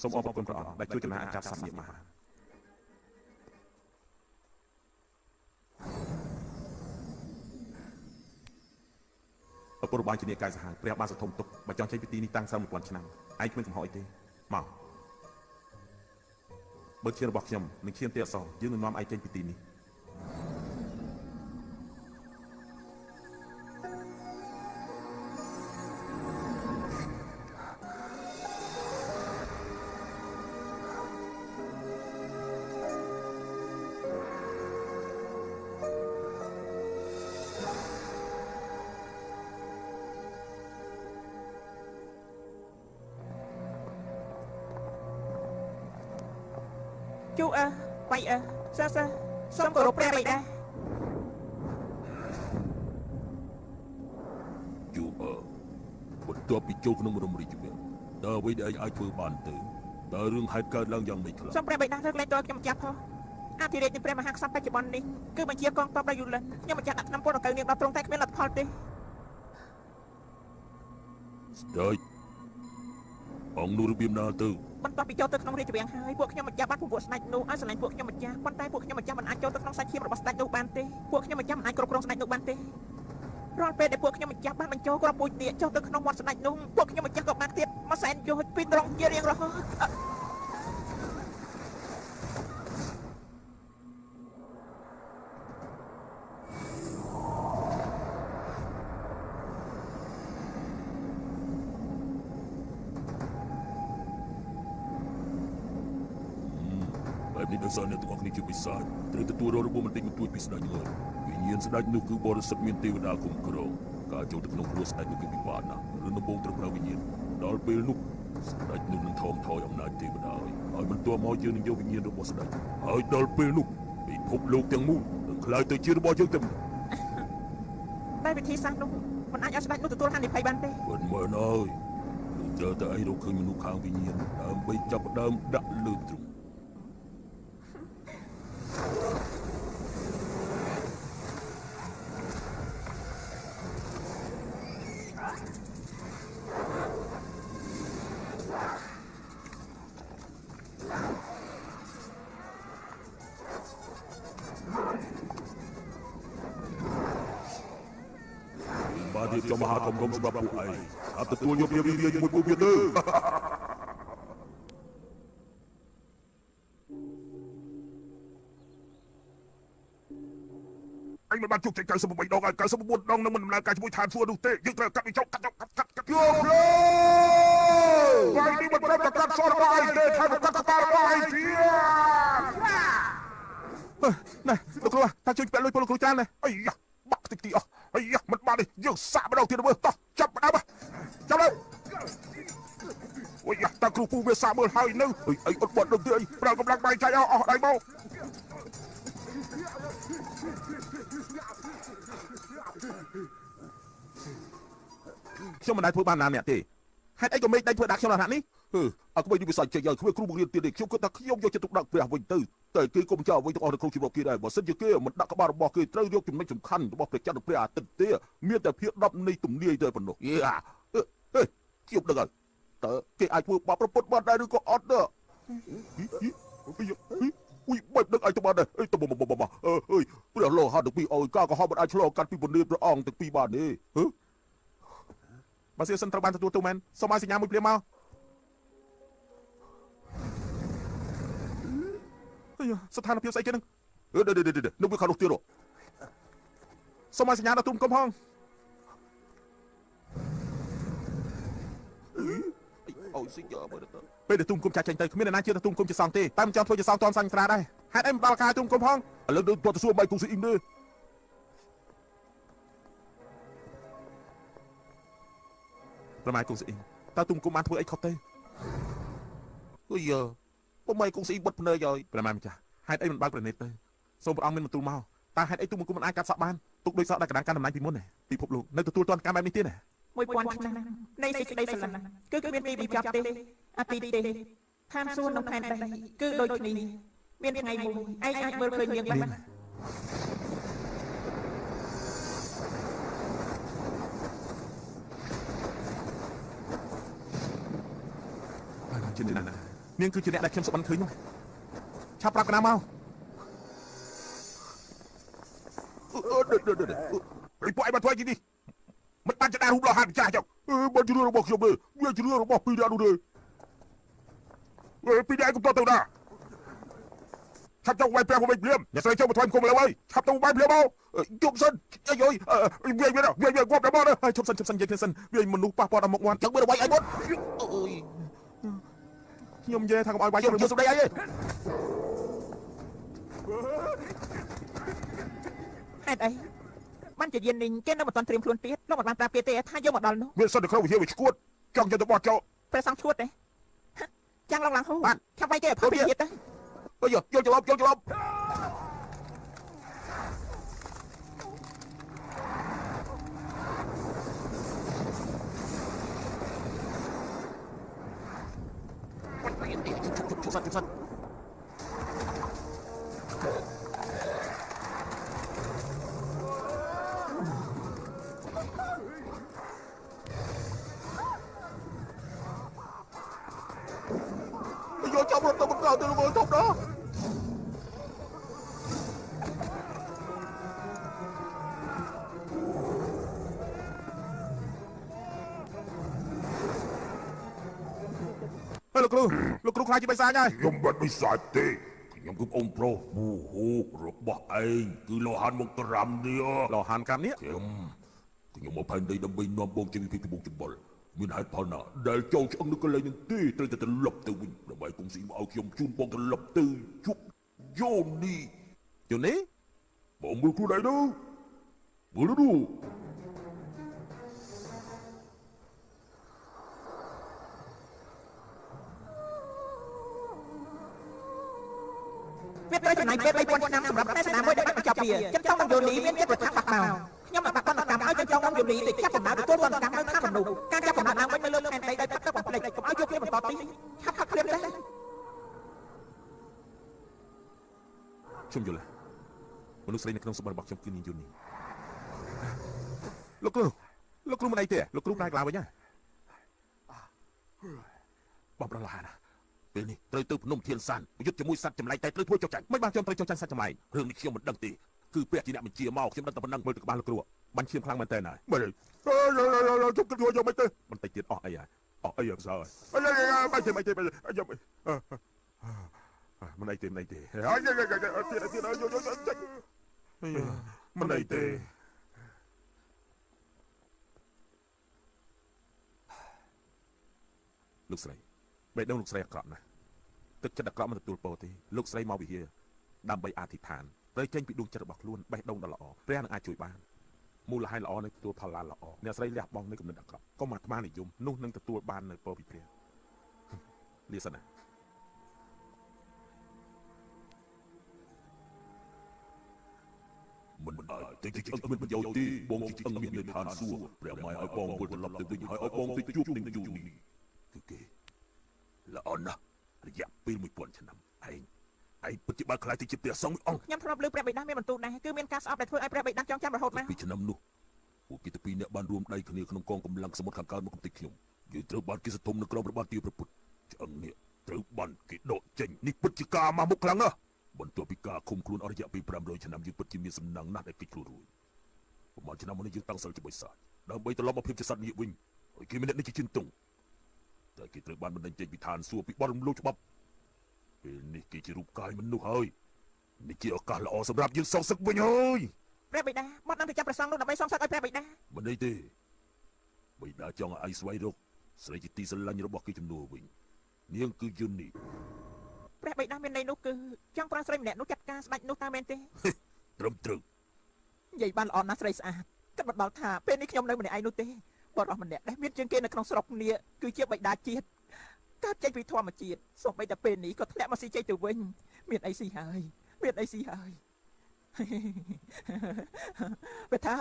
សូមអរគុណព្រះអង្គដែលជួយចំណាយអាចារ្យសត្វនេះមកឪពុករបស់ជាអ្នកកាយសាហាវព្រះបានសន្ធំទុកបើចង់ចេញពីទីនេះតាំងសើ1000ឆ្នាំឯងគ្មានកំហុសអីទេមកបើឈាមរបស់ខ្ញុំនិងឈាមទេអសរយើងនឹងនាំឯងចេញពីទីនេះ
chú ơ quay ơ sơ sơ សូមគោរពព្រះបិតា
ជូអើបន្ទាប់ពីចូលក្នុងរមរាជវាំងតើអ្វីដែលឯងអាចធ្វើបានទៅតើរឿងហេតុកើតឡើងយ៉ាងម៉េចខ្លះ
សូមព្រះបិតាលើកលែងទោសខ្ញុំម្ចាស់ផងអធិរាជនៃព្រះមហាក្សត្របច្ចុប្បន្ននេះគឺបញ្ជាកងទ័ពដល់យូលិនខ្ញុំម្ចាស់ដាក់ថ្នាំពុលដល់កៅនាងដល់ទ្រង់តែគ្មានលទ្ធផលទេ
ស្ដេចអង្គនោះរបៀបណាទៅ
បន្ទាប់ពីចូលទៅក្នុងរាជវាំងហើយពួកខ្ញុំម្ចាស់បានពពួកស្ដេចនោះឲ្យស្រឡាញ់ពួកខ្ញុំម្ចាស់ប៉ុន្តែពួកខ្ញុំម្ចាស់មិនអាចចូលទៅក្នុងសាច់ឈាមរបស់ស្ដេចនោះបានទេពួកខ្ញុំម្ចាស់មិនអាចគ្រប់គ្រងស្ដេចនោះបានទេរាល់ពេលដែលពួកខ្ញុំម្ចាស់បានបញ្ចូលគ្រាប់ពូជនាគចូលទៅក្នុងមាត់ស្ដេចនោះពួកខ្ញុំម្ចាស់ក៏បានទៀតមួយសែនយោជពីត្រង់ជារៀងរហូត
បែបនេះដោយសារអ្នកទាំងអស់គ្នាជាបិសាចត្រូវទទួលរងរបួសបន្តិចបន្តួចពីស្ដេចឡើយវិញ្ញាណស្ដេចនោះគឺបរិសុទ្ធមានទេវតាคุ้មគ្រងការចូលទៅក្នុងខ្លួនស្ដេចនោះគឺពិបាកណាស់ឬដំបូងត្រូវប្រើវិញ្ញាណដល់ពេលនោះស្ដេចនោះនឹងថមថយអំណាចទេវតាហើយបន្ទាប់មកយើងនឹងយកវិញ្ញាណរបស់ស្ដេចហើយដល់ពេលនោះពិភពលោកទាំងមូលនឹងក្លាយទៅជារបស់យើងតែម្ដង
តែវិធីសាស្ត្រនោះមិនអាចឲ្យស្ដេចនោះទទួលហានិភ័យបានទេ
មិនមែនហើយលោកត្រូវតែឯងរកឃើញមនុស្សខាងវិញ្ញាណដើម្បីចាប់ផ្ដើមដាក់លើទ្រុងបានរៀបចំអាហារធំៗសម្រាប់ពួកឯងអត់ទទួលយកវារីជាមួយពួកវាទេអញមិនបានជោគជ័យ98ដងហើយ99ដងនឹងមិនដំណើរការជាមួយឋានសួគ៌នោះទេយើងត្រូវកាត់វាចោលកាត់កាត់កាត់យកលើបាយនេះមិនត្រូវតែកាត់សរបស់ឯងទេថែមកាត់ក្បាលរបស់ឯងទៀត
ណែលោកគ្រូតាជួយពាក់លុយពលលោកគ្រូច្រើនណា
អីយ៉ាបាក់តិចទីអស់អីយ៉ាមិនបានទេយើងសាក់ម្ដងទៀតមើលតោះចាប់ផ្ដើមចាប់លើអូយយ៉ាតាគ្រូពូវាសាក់មើលហើយនៅអីអត់បាត់ដឹងទេអីប្រើកម្លាំងបាយចៃអស់ដៃមក
ខ្ញុំមិនដែលធ្វើបានណាអ្នកទេហេតុអីក៏មេឃដៃធ្វើដាក់ខ្ញុំដល់ថ្នាក់នេះ
ហឺអើក្បីនេះវាសាច់ចេញហើយគ្មានគ្រូបង្រៀនទៀតទេខ្ញុំគិតថាខ្ញុំយកចិត្តទុកដាក់ព្រះវិញទៅតែគេក៏មិនចោលអ្វីទាំងអស់នៅក្នុងជីវិតគេដែរបើសិនជាគេមិនដាក់ក្បាលរបស់គេត្រូវយកចំណុចសំខាន់របស់ព្រះច័ន្ទនិងព្រះអាទិត្យទេមានតែភាគ10នៃទំនាយតែប៉ុណ្ណោះយេហេខ្ញុំដឹងហើយតើគេអាចធ្វើបាបប្រពុតបានដែរឬក៏អត់ទេអ៊ុយបែបដឹងឲ្យទៅបានដែរអីទៅមកមកអើយព្រះលោហៈទាំងពីរអើយការកុហកមិនអាចឆ្លងកាត់ពីពន្លឺព្រះអង្គទាំងពីរបានទេហឺ
បើសិនត្រូវបានទទួលទូមែនសូមឲ្យសញ្ញាមួយភ្លាមមកស្ថានភាពស្អីគេនឹង
អឺដេដេដេនៅវាខាងនោះទៀត
សូមឲ្យសញ្ញាដល់ទូមគុំផង
អូយស៊ីយកមើលទៅ
ពេលដែលទូមគុំចាក់ចេញទៅគ្មានអ្នកណាជឿថាទូមគុំជាសង្ឃទេតែមិនចង់ធ្វើជាសង្ឃតនសាញ់ស្រាដែរហេតុអីមិនដល់ការទូមគុំផង
ឥឡូវដូចតទៅសួរម៉ៃគុំស៊ីអ៊ីមទេ
ប្រម៉ែគុំស៊ីអ៊ីមតើទូមគុំបានធ្វើអីខុសទេ
អុយប្រម៉ែគុំស៊ីបិទភ្នែកហើយ
ប្រម៉ែម្ចាស់ហេតុអីមិនបើកប្រណិតទៅសូមព្រះអង្គមានបន្ទូលមកតើហេតុអីទូមង្គមមិនអាចកាត់សក់បានទុកដូចសក់ដែលកណ្ដាលកាន់តំណែងពីមុនពិភពលោកនៅទទួលទាន់កម្មបែបនេះទៀតណា
1000ឆ្នាំនៃសេចក្តីស្រឡាញ់គឺគ្មានទីបញ្ចប់ទេអតីតទេឋានសួគ៌និងផែនដីគឺដូចគ្នាមានថ្ងៃមួយឯងអាចមើលឃើញនាងបាន
ជាអ្នកណានាងគឺជាអ្នកដែលខ្ញុំសុបិនឃើញនោះឆាប់ប្រាប់កណាមក
អឺពួកឯងមកធ្វើជីនេះមិនបានចដារូបលោហាត់ចាស់ចុះអឺបើជារឿងរបស់ខ្ញុំទេវាជារឿងរបស់ពីរនាក់នោះទេអឺពីរនាក់ឯងកុំតទៅណាឆាប់ទៅវាយព្រះមកវិញភ្លាមអ្នកស្រីចូលមកថ្វាយគុំលើហើយឆាប់ទៅវាយភ្លាមមកជប់សិនអាយវាយវាវាវាងាប់ដល់មក
ជប់សិនជប់សិននិយាយគ្នាសិនវាមនុស្សប៉ះពាល់ដល់មុខមាត់
ចឹងវាវាយអីមុនអូយ
ខ្ញុំនិយាយថាកុំឲ្យវាយ
ខ្ញុំសម្ដីអីទេ
ហេតុអីបានជាយាននេះគេនៅមិនទាន់ត្រៀមខ្លួនទៀតលោកមិនបានប្រាប់គេទេថាយើងមកដល់នោះ
វាសិននៅក្នុងវិហារវាឈួតចង់យកទៅបោះចោល
ព្រះសង្ឃឈួតទេចាំងឡងឡើងហូឆាប់វាយគេឲ្យផុតពីទៀតទៅ
អើយយកច្រឡំយកច្រឡំ
ជប់សិន
យកចាប់រត់ទៅបន្តទៅលោកធំដល់
លោកគ្រូលោកគ្រូខ្លាចជាបិសាចហើយ
ខ្ញុំមិនបិសាចទេខ្ញុំគឺអូនប្រុសមូហូរបស់ឯងគឺលោហានមកក្រាំនេះ
លោហានក្រាំនេះ
ខ្ញុំមកផែនដីដើម្បីនាំបងចេញពីពិភពចម្បុលមានហេតុផលណាដែលចូលឆ្អឹងនៅកន្លែងនេះទេត្រូវតែត្រឡប់ទៅវិញដើម្បីគុំស៊ីមកឲ្យខ្ញុំជូនបងត្រឡប់ទៅជួប យ៉ូនីយ៉ូនីបងមើលខ្លួនឯងទៅមើលទៅ
វាត្រូវចំណាយពេល3000ឆ្នាំសម្រាប់តែស្នាមមួយដែលបានបញ្ចប់វាចិនចង់នឹងយូនីមានចិត្តប្រឆាំងបាក់មកខ្ញុំនឹងដាក់ទណ្ឌកម្មឲ្យចិនចង់នឹងយូនីទៅចាប់កំណើតទទួលទណ្ឌកម្មនៅខាងមនុស្សការចាប់កំណើតឡើងវិញនៅលើផែនដីដោយទឹកបំភ្លេចកុំឲ្យយកគ្នាបន្តទីឆាប់ផឹកភ្លាមទៅ
ខ្ញុំយល់មនុស្សស្រីនៅក្នុងសម្បត្តិរបស់ខ្ញុំគឺនាងយូនីលោកគ្រូលោកគ្រូមិនអីទេលោកគ្រូប្រែក្លាវិញណាបងប្រឡាណា
ពេលនេះត្រូវទៅភ្នំធានសានប្រយុទ្ធជាមួយសត្វចម្លែកតែត្រូវធ្វើចុះចាញ់
មិនបានខ្ញុំត្រូវចុះចាញ់សត្វចម្លែក
រឿងនេះខ្ញុំមិនដឹងទេគឺព្រះជាអ្នកបញ្ជាមកខ្ញុំដឹងតែប៉ុណ្ណឹង
មើលទៅក្បាលលោកគ្រូបាញ់ឈាមខ្លាំងមែនតើណា
មើលជប់គិតយកមិនទៅ
បន្តិចទៀតអស់អីហើយអស់អីហើយសើ
បាយទេបាយទេបាយយក
មិនអីទេមិនអីទេ
ហើយទៀតទៀតយកយកចាច់
មិនអីទេលោកស្រីបេះដូងលោកស្រីអាក្រក់ណាស់ទឹកចិត្តអាក្រក់មិនទទួលពរទេលោកស្រីមកវិហារដើម្បីអធិដ្ឋានត្រូវចេញពីដួងចិត្តរបស់ខ្លួនបេះដូងដ៏ល្អព្រះនឹងអាចជួយបានមូលហេតុល្អនឹងទទួលផលល្អអ្នកស្រីលះបង់នៅគំនិតអាក្រក់កុំអាត្មានិយមនោះនឹងទទួលបាននៅពរពីព្រះលាសិនណា
មិនអាចទៅជាអឹងមានប្រយោជន៍ទេបងជាអឹងមាននៅឋានសួគ៌ព្រះម៉ែឲ្យបងវិលត្រឡប់ទៅវិញហើយឲ្យបងទៅជួបនឹងយូនី
គឺគេល្អណាស់រយៈពេល1000ឆ្នាំឯងឯងពិតជាបានក្លាយទៅជាព្រះសង្ឃមួយអង្គ
ខ្ញុំធ្លាប់លើព្រះបិតាមានបន្ទូលដែរគឺមានការស្អប់ដែលធ្វើឲ្យព្រះបិតាចងចាំរហូតមក
ពីឆ្នាំនោះពួកគេទាំងពីរនាក់បានរួមដៃគ្នាក្នុងកងកម្លាំងសមុទ្រខាងកើតមកកំទេចខ្ញុំយើងត្រូវបានគេសធំនៅក្រោមព្រះបាទទាព្រះពុទ្ធឆ្អឹងនេះត្រូវបានគេដកចេញនេះពិតជាការមកមុខខ្លាំងណាស់បន្ទាប់ពីការឃុំខ្លួនអស់រយៈពេល500ឆ្នាំយើងពិតជាមានសំណាងណាស់ដែលគេចខ្លួនរួចប្រហែលឆ្នាំមុននេះយើងតាំងសិលជាមួយសាច់ដើម្បីត្រឡប់មកភាពជាសត្វនាគវិញហើយគេម្នាក់នេះជាជិនតុងតែគេត្រូវបានបណ្តេញចេញពីឋានសួគ៌ពីបទរំលោភច្បាប់ពេលនេះគេជារូបកាយមនុស្សហើយនេះជាឱកាសល្អសម្រាប់យើងសងសឹកវិញហើយ
ព្រះបិតាបាត់នឹងទៅចាប់ព្រះសង្ឃនោះដើម្បីសងសឹកឲ្យព្រះបិតា
មិនអីទេបិតាចង់ឲ្យឯងស្វែងរកស្រីជាទីស្រឡាញ់របស់គេជំនួសវិញនាងគឺយូនី
ព្រះបិតាមានន័យនោះគឺចង់ប្រើស្រីម្នាក់នោះចាត់ការស្ដេចនោះតើមែនទេ
ត្រឹមត្រូវ
និយាយបានល្អណាស់ស្រីស្អាតគិតមិនដល់ថាពេលនេះខ្ញុំនៅម្នាក់ឯងនោះទេបរិសម្នាក់ដែលមានជាងគេនៅក្នុងស្រុកនេះគឺជាបិតាជាតិកើតចេញពីធម្មជាតិសូម្បីតែពេលនេះក៏ធ្លាក់មកស៊ីជ័យទៅវិញមានអីស៊ីហើយមានអីស៊ីហើយបេថា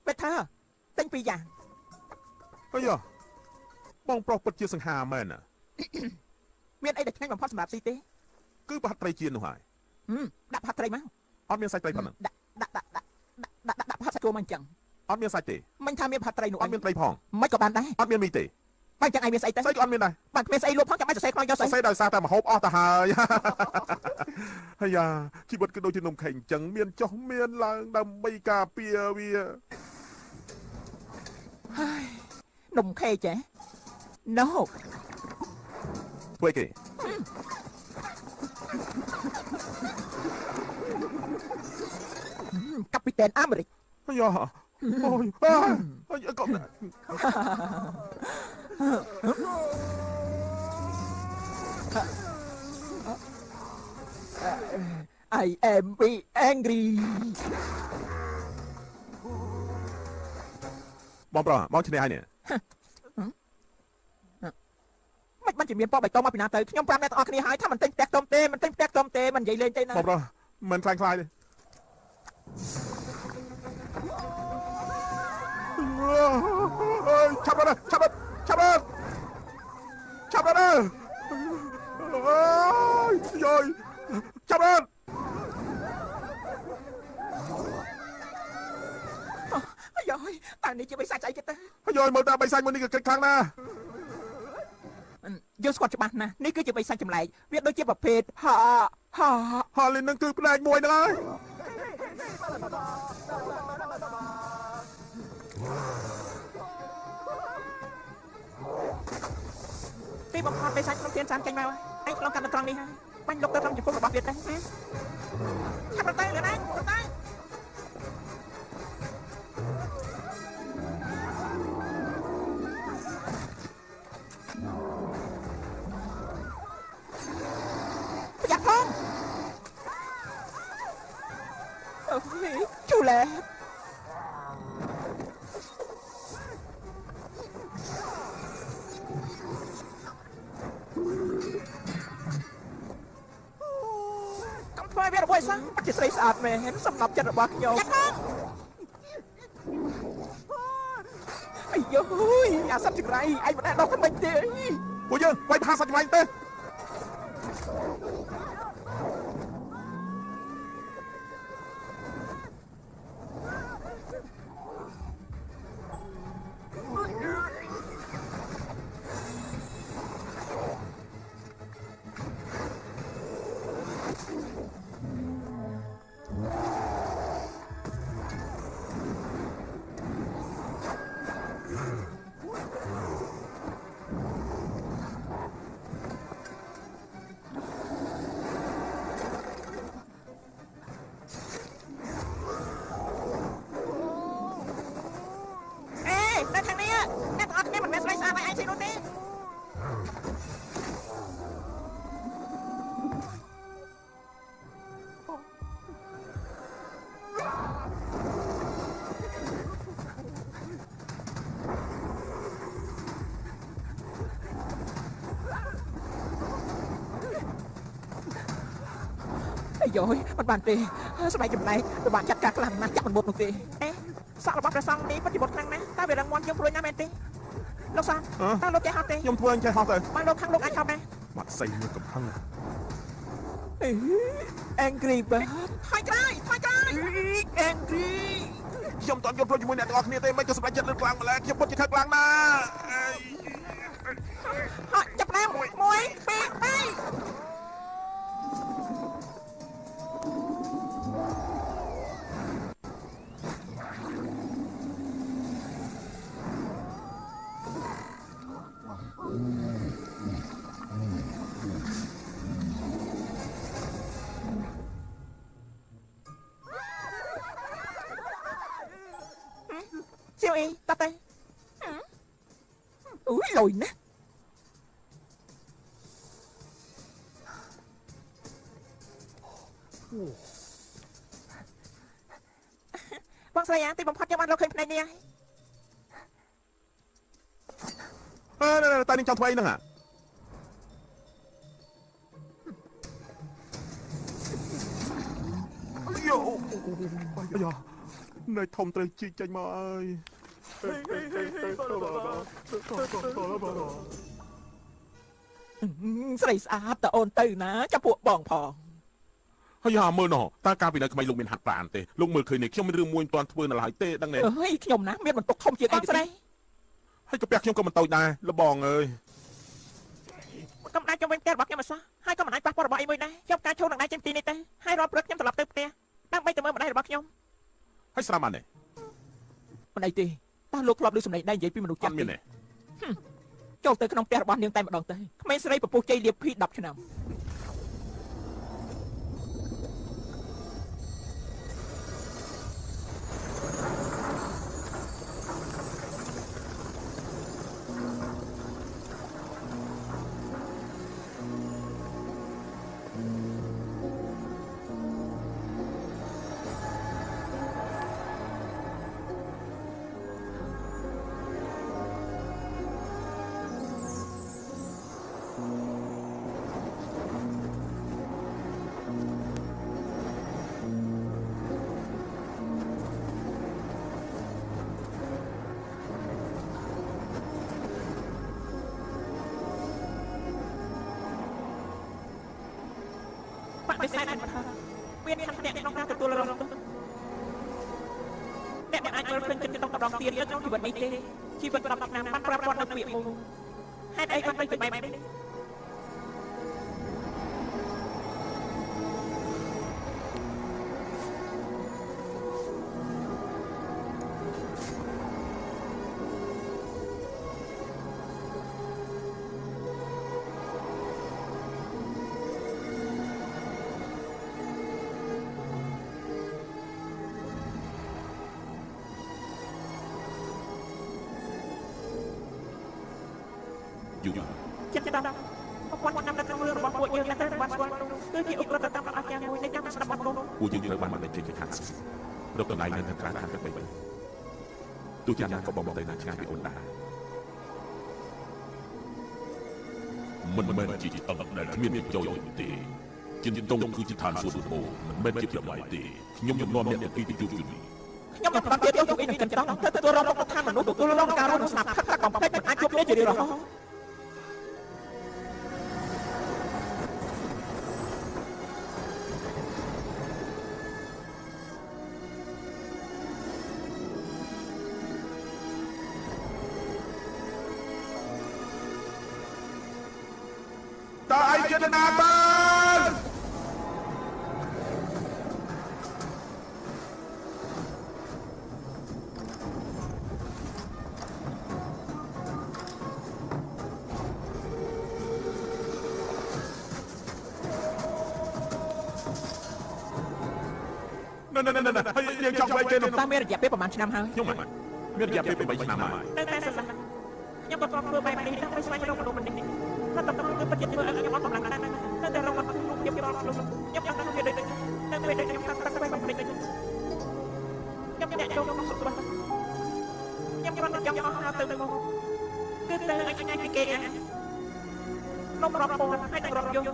បេថាទិញពីរយ៉ាង
អាយ៉ាបងប្រុសពិតជាសង្ហាមែនណា
មានអីដែលឆ្ងាញ់បំផុតសម្រាប់ស៊ីទេ
គឺប្រហិតត្រីចៀននោះហើយ
ដាក់ប្រហិតត្រីមក
អត់មានសាច់ត្រីប៉ុណ្ណឹង
ដាក់ដាក់ដាក់ដាក់ដាក់ដាក់ប្រហិតសាច់គោមកអញ្ចឹង
អត់មានសាច់ទេ
មិនថាមានប្រហិតត្រីនោះ
អត់មានត្រីផង
មិនក៏បានដែរ
អត់មានមីទេ
បើចឹងឯងមានស្អីទៅ
ស្អីក៏អត់មានដែរ
បើគ្មានស្អីលក់ផងចាំបាច់សរសេរខ្មោចយកស្អី
សរសេរដោយសារតែម្ហូបអស់ទៅហើយហើយយ៉ាជីវិតគឺដូចជានំខេងអញ្ចឹងមានចុះមានឡើងដើម្បីការពារវា
ហើយនំខេចេះ No
ធ្វើគេ
កាពីតែនអាមេរិក
អាយ៉ាអូយអើយកុំ
I am be angry
បងប្រុសបងឈ្នះហើយនេះ
មិនបានជាមានពណ៌បៃតងមកពីណាទៅខ្ញុំប្រាប់អ្នកទាំងអស់គ្នាហើយថាមិនទិញផ្ទះខ្ទមទេមិនទិញផ្ទះខ្ទមទេមិននិយាយលេងទេណា
បងប្រុសមិនខ្លាញ់ខ្លាយទេឆាប់រត់ឆាប់រត់ឆាប់រត់ឆាប់រត់អើយយយឆាប់រត់
អាយយតែនេះជាបិសាចស្អីគេទៅ
អាយយមើលតាបិសាចមួយនេះក៏គិតខ្លាំងណាស់
យើងស្គាល់ច្បាស់ណាស់នេះគឺជាបិសាចចម្លែកវាដូចជាប្រភេទហាហា
ហាលីននឹងគឺផ្នែកមួយហ្នឹងហើយ
ទីបំផុតបិសាចក្នុងធានសានចេញមកឯងឆ្លងកាត់នៅត្រង់នេះហើយបាញ់លុកទៅត្រង់ចំពោះរបស់វាទៅឆាប់រត់ទៅលឿនឯងរត់ទៅប្រយ័ត្នផង អូយជូឡែកុំធ្វើឲ្យវារបួសសោះពិតជាស្រីស្អាតមែនសម្រាប់ចិត្តរបស់ខ្ញុំអាយយអាសត្វចង្រៃឯងមិនអាចដោះទៅមិនទេ
ពួកយើងវាយប្រហារសត្វចង្រៃទេ
យយមិនបានទេស្បែកចំណែកពិបាកចាត់ការខ្លាំងណាស់ចាក់មិនមុតនោះទេអេសក់របស់ព្រះសង្ឃនេះពិតជាមុតខ្លាំងណាស់តើវារឹងមាំជាងព្រួយណាស់មែនទេលោកសង្ឃតើលោកចេះហត់ទេ
ខ្ញុំធ្វើអញ្ចេះហត់ទៅ
បានលោកខាងលោកអាចហត់ដែរ
បាត់សៃមួយកំហឹង
Angry Bird ថយក្រោយថយក្រោយ Angry
ខ្ញុំតន់យល់ព្រមជាមួយអ្នកទាំងអស់គ្នាទេមិនក៏សម្រេចចិត្តលឿនខ្លាំងម្ល៉េះខ្ញុំពិតជាខឹងខ្លាំងណាស់
ហត់ចាប់ដើម1 2 3 siêu y tắt tay úi lồi nè បងស្រីអាទីបំផុតខ្ញុំបានរកឃើញភ្នែកនេះហើយ
អឺតែនេះចង់ធ្វើអីហ្នឹងអាយោអាយ៉ានៅធំត្រូវជីកចេញមកអើយ
ស្រីស្អាតតើអូនទៅណាចាំពួកបងផង
ហើយយ៉ាមើលណោះតើកាលពីនៅក្មេងលោកមានហាត់ប្រាណទេលោកមើលឃើញនេះខ្ញុំមានរឿងមួយមិនទាន់ធ្វើនៅឡើយទេដឹងទេ
អើយខ្ញុំណាមានបន្ទុកធំជាងអីស្រី
ហើយកាពះខ្ញុំក៏មិនតូចដែរលបងអើយ
កំដៅខ្ញុំវិញផ្ទះរបស់ខ្ញុំអសោះហើយក៏មិនអាចប៉ះពាល់របស់អីមួយដែរខ្ញុំការឈោនឹងដៃចេញទីនេះទៅហើយរាល់ព្រឹកខ្ញុំត្រឡប់ទៅផ្ទះដើម្បីទៅមើលម្ដាយរបស់ខ្ញុំ
ហើយស្រាប់បានទេ
មិនអីទេតើលោកធ្លាប់ឮសំឡេងដៃនិយាយពីមនុស្សចាស់ទេចូលទៅក្នុងផ្ទះរបស់នាងតែម្ដងទៅក្មេងស្រីពពុះជ័យលាភី10ឆ្នាំបដិសេធមិនថាមានឆន្ទៈក្នុងការទទួលរងទោសអ្នកមិនអាចមើលឃើញចិត្តក្នុងម្ដងទៀតនៅក្នុងជីវិតនេះទេជីវិត10ឆ្នាំបានប្រាប់គាត់នៅពាក្យមួយហេតុអីបានទៅជាបែបនេះ
យូ
ចិត្តដល់ ពាន់ឆ្នាំនៅក្នុងរឿងរបស់ពួកយើងដែលត្រូវបានស្គាល់គឺជាឧក្រិដ្ឋកម្មដ៏អស្ចារ្យមួយនៃការស្ដាប់បង្គាប់
ពួកយើងត្រូវបានបណ្ដេញចេញពីឋានសួគ៌រកកន្លែងនៅខាងក្រៅឋានទឹកដីវិញទោះយ៉ាងណាក៏បងមិនទៅណាឆ្ងាយពីអូនដែរ
មិនមែនជាឆ្អឹងដែលគ្មានប្រយោជន៍ទេចិនតុងគឺជាឋានសួគ៌ដំបូងមិនមែនជាប្របាយទេខ្ញុំនឹងនាំអ្នកទាំងពីរទៅជួបជូលី
ខ្ញុំមិនផ្ដល់ទៀតយកអ៊ីនឹងចិនចង់ទៅទទួលរងក្នុងឋានមនុស្សទទួលរងការរស់នៅស្នាប់ផឹកកំភ្លេចមិនអាចជួបគ្នាជារៀងរហូត
តើឯងជានរណាទៅណែណែណែហើយយើងចង់វាយគេនោះ
តើមានរយៈពេលប្រហែលឆ្នាំហើយ
ខ្ញុំមានរយៈពេល8ឆ្នាំហើយ
នៅតែស្រឡាញ់ខ្ញុំក៏ធ្លាប់ធ្វើបែបនេះដើម្បីស្វែងរកមនុស្សម្នាក់នេះតែតំណគឺពិតជាធ្វើឲ្យខ្ញុំអស់កម្លាំងណាស់នៅតែរកមកក្នុងភាពផ្ទាល់ខ្លួនខ្ញុំចង់ដឹងវាដូចនៅពេលដែលខ្ញុំតាំងតាំងបែបបំពេញខ្ញុំអ្នកចូលក្នុងសុខស្បខ្ញុំគ្រាន់តែចង់អស់ហើយទៅមកគឺទៅឲ្យឆ្ងាយពីគេអានំរាប់ពាន់ហើយនឹងរាប់យល់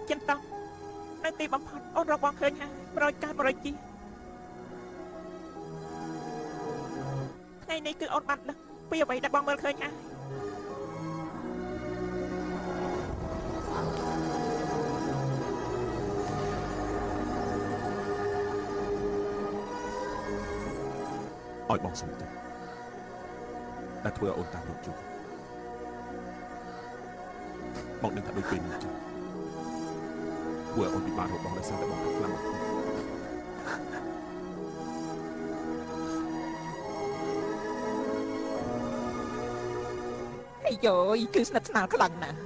ចិនតោះនៅទីបំផុតអូនរកបងឃើញហើយ100កើត100ជីថ្ងៃនេះគឺអូនបានដឹងពីអ្វីដែលបងមើលឃើញហើយ
ឲ្យបងសុំទោសដែលធ្វើឲ្យអូនតាមលោកជួបបងដឹងថាដូចពេលនេះចឹងធ្វើឲ្យអូនពិបាករកបងដោយសារតែបងខ្លាំងបំផុត
អាយយគឺស្និទ្ធស្នាលខ្លាំងណាស់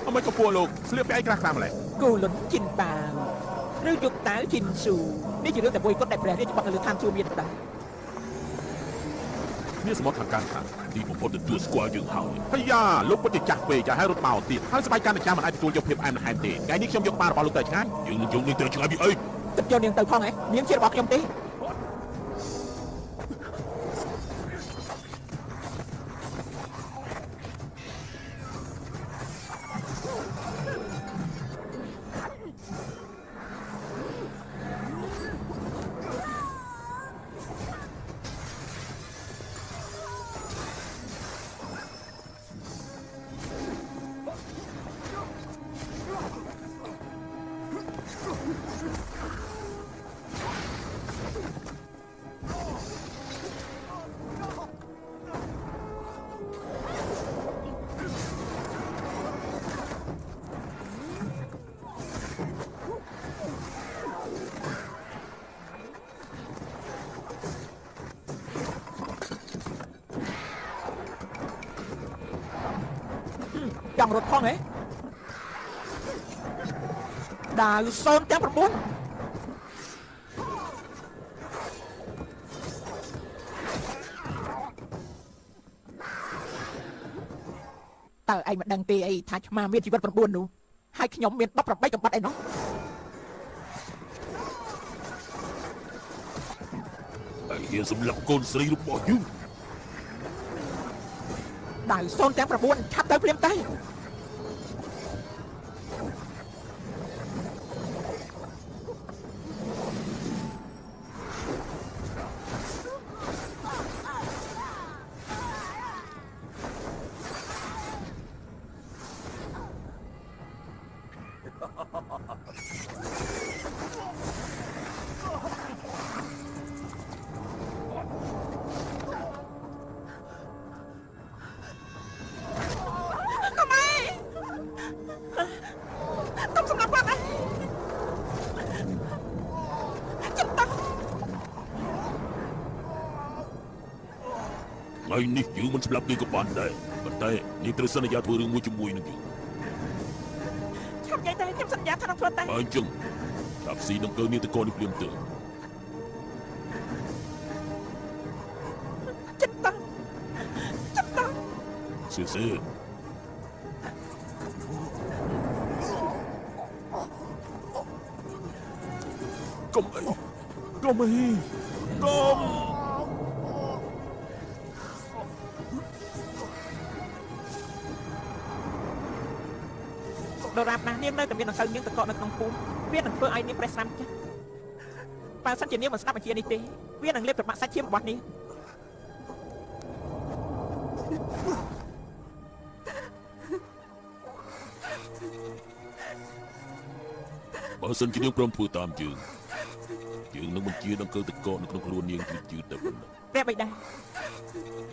អមិនក៏ពួកលោកស្លៀកពាក់អីក្រាស់ខ្លាំងម្ល៉េះ
គូលុនជីនបាវឬយុកតាវជីនស៊ូនេះជារឿងតែមួយគត់ដែលព្រះរាជបុត្រនៅលើឋានសួគ៌មានដែរ
មានសមុទ្រខាងកើតខាងទីបំផុតទទួលស្គាល់យើងហើយ
ហើយយ៉ាលោកពិតជាចាស់ពេកចាស់ហើយរត់មកទៀតហើយស្បែកកាន់តែចាស់មិនអាចទទួលយកភាពផ្អែមល្ហែមទេថ្ងៃនេះខ្ញុំយកក្បាលរបស់លោកទៅឆ្ងាយ
យើងនឹងយកនេះទៅឆ្ងាយពីអី
ទឹកយកនាងទៅផងហ៎នាងជារបស់ខ្ញុំទេ ចង់រត់ផងហ៎ដាវ0ទាំង9តើឯងមិនដឹងទេអីថាឆ្មាមានជីវិត9នោះហើយខ្ញុំមាន18កំបិតអីនោះ
ហើយហ៊ានសម្លាប់កូនស្រីរបស់យើង
ដាវ0ទាំង9ឆាប់ទៅភ្លាមទៅ
ថ្ងៃនេះយើងមិនស្លាប់គេក៏បានដែរប៉ុន្តែនាងត្រូវសន្យាធ្វើរឿងមួយជាមួយនឹងយើង
ឆាប់និយាយទៅខ្ញុំសន្យាថានឹងធ្វើតែ
អញ្ចឹងឆាប់ស៊ីដង្កូវនាងតកនេះភ្លាមទៅ
ចិត្តតចិត្តត
សៀសៀ
កុំអីកុំអីកុំ
ដរាបណានាងនៅតែមានដង្កូវនាងតកនៅក្នុងភូមិវានឹងធ្វើឲ្យនាងប្រេះស្រាំចាស់បើសិនជានាងមិនស្ដាប់បញ្ជានេះទេវានឹងលេបប្របាក់សាច់ឈាមរបស់នាង
បើសិនជានាងព្រមធ្វើតាមយើងយើងនឹងបញ្ជាដង្កូវតកនៅក្នុងខ្លួននាងយឺតៗតែប៉ុណ្ណោះ
ព្រះបិតា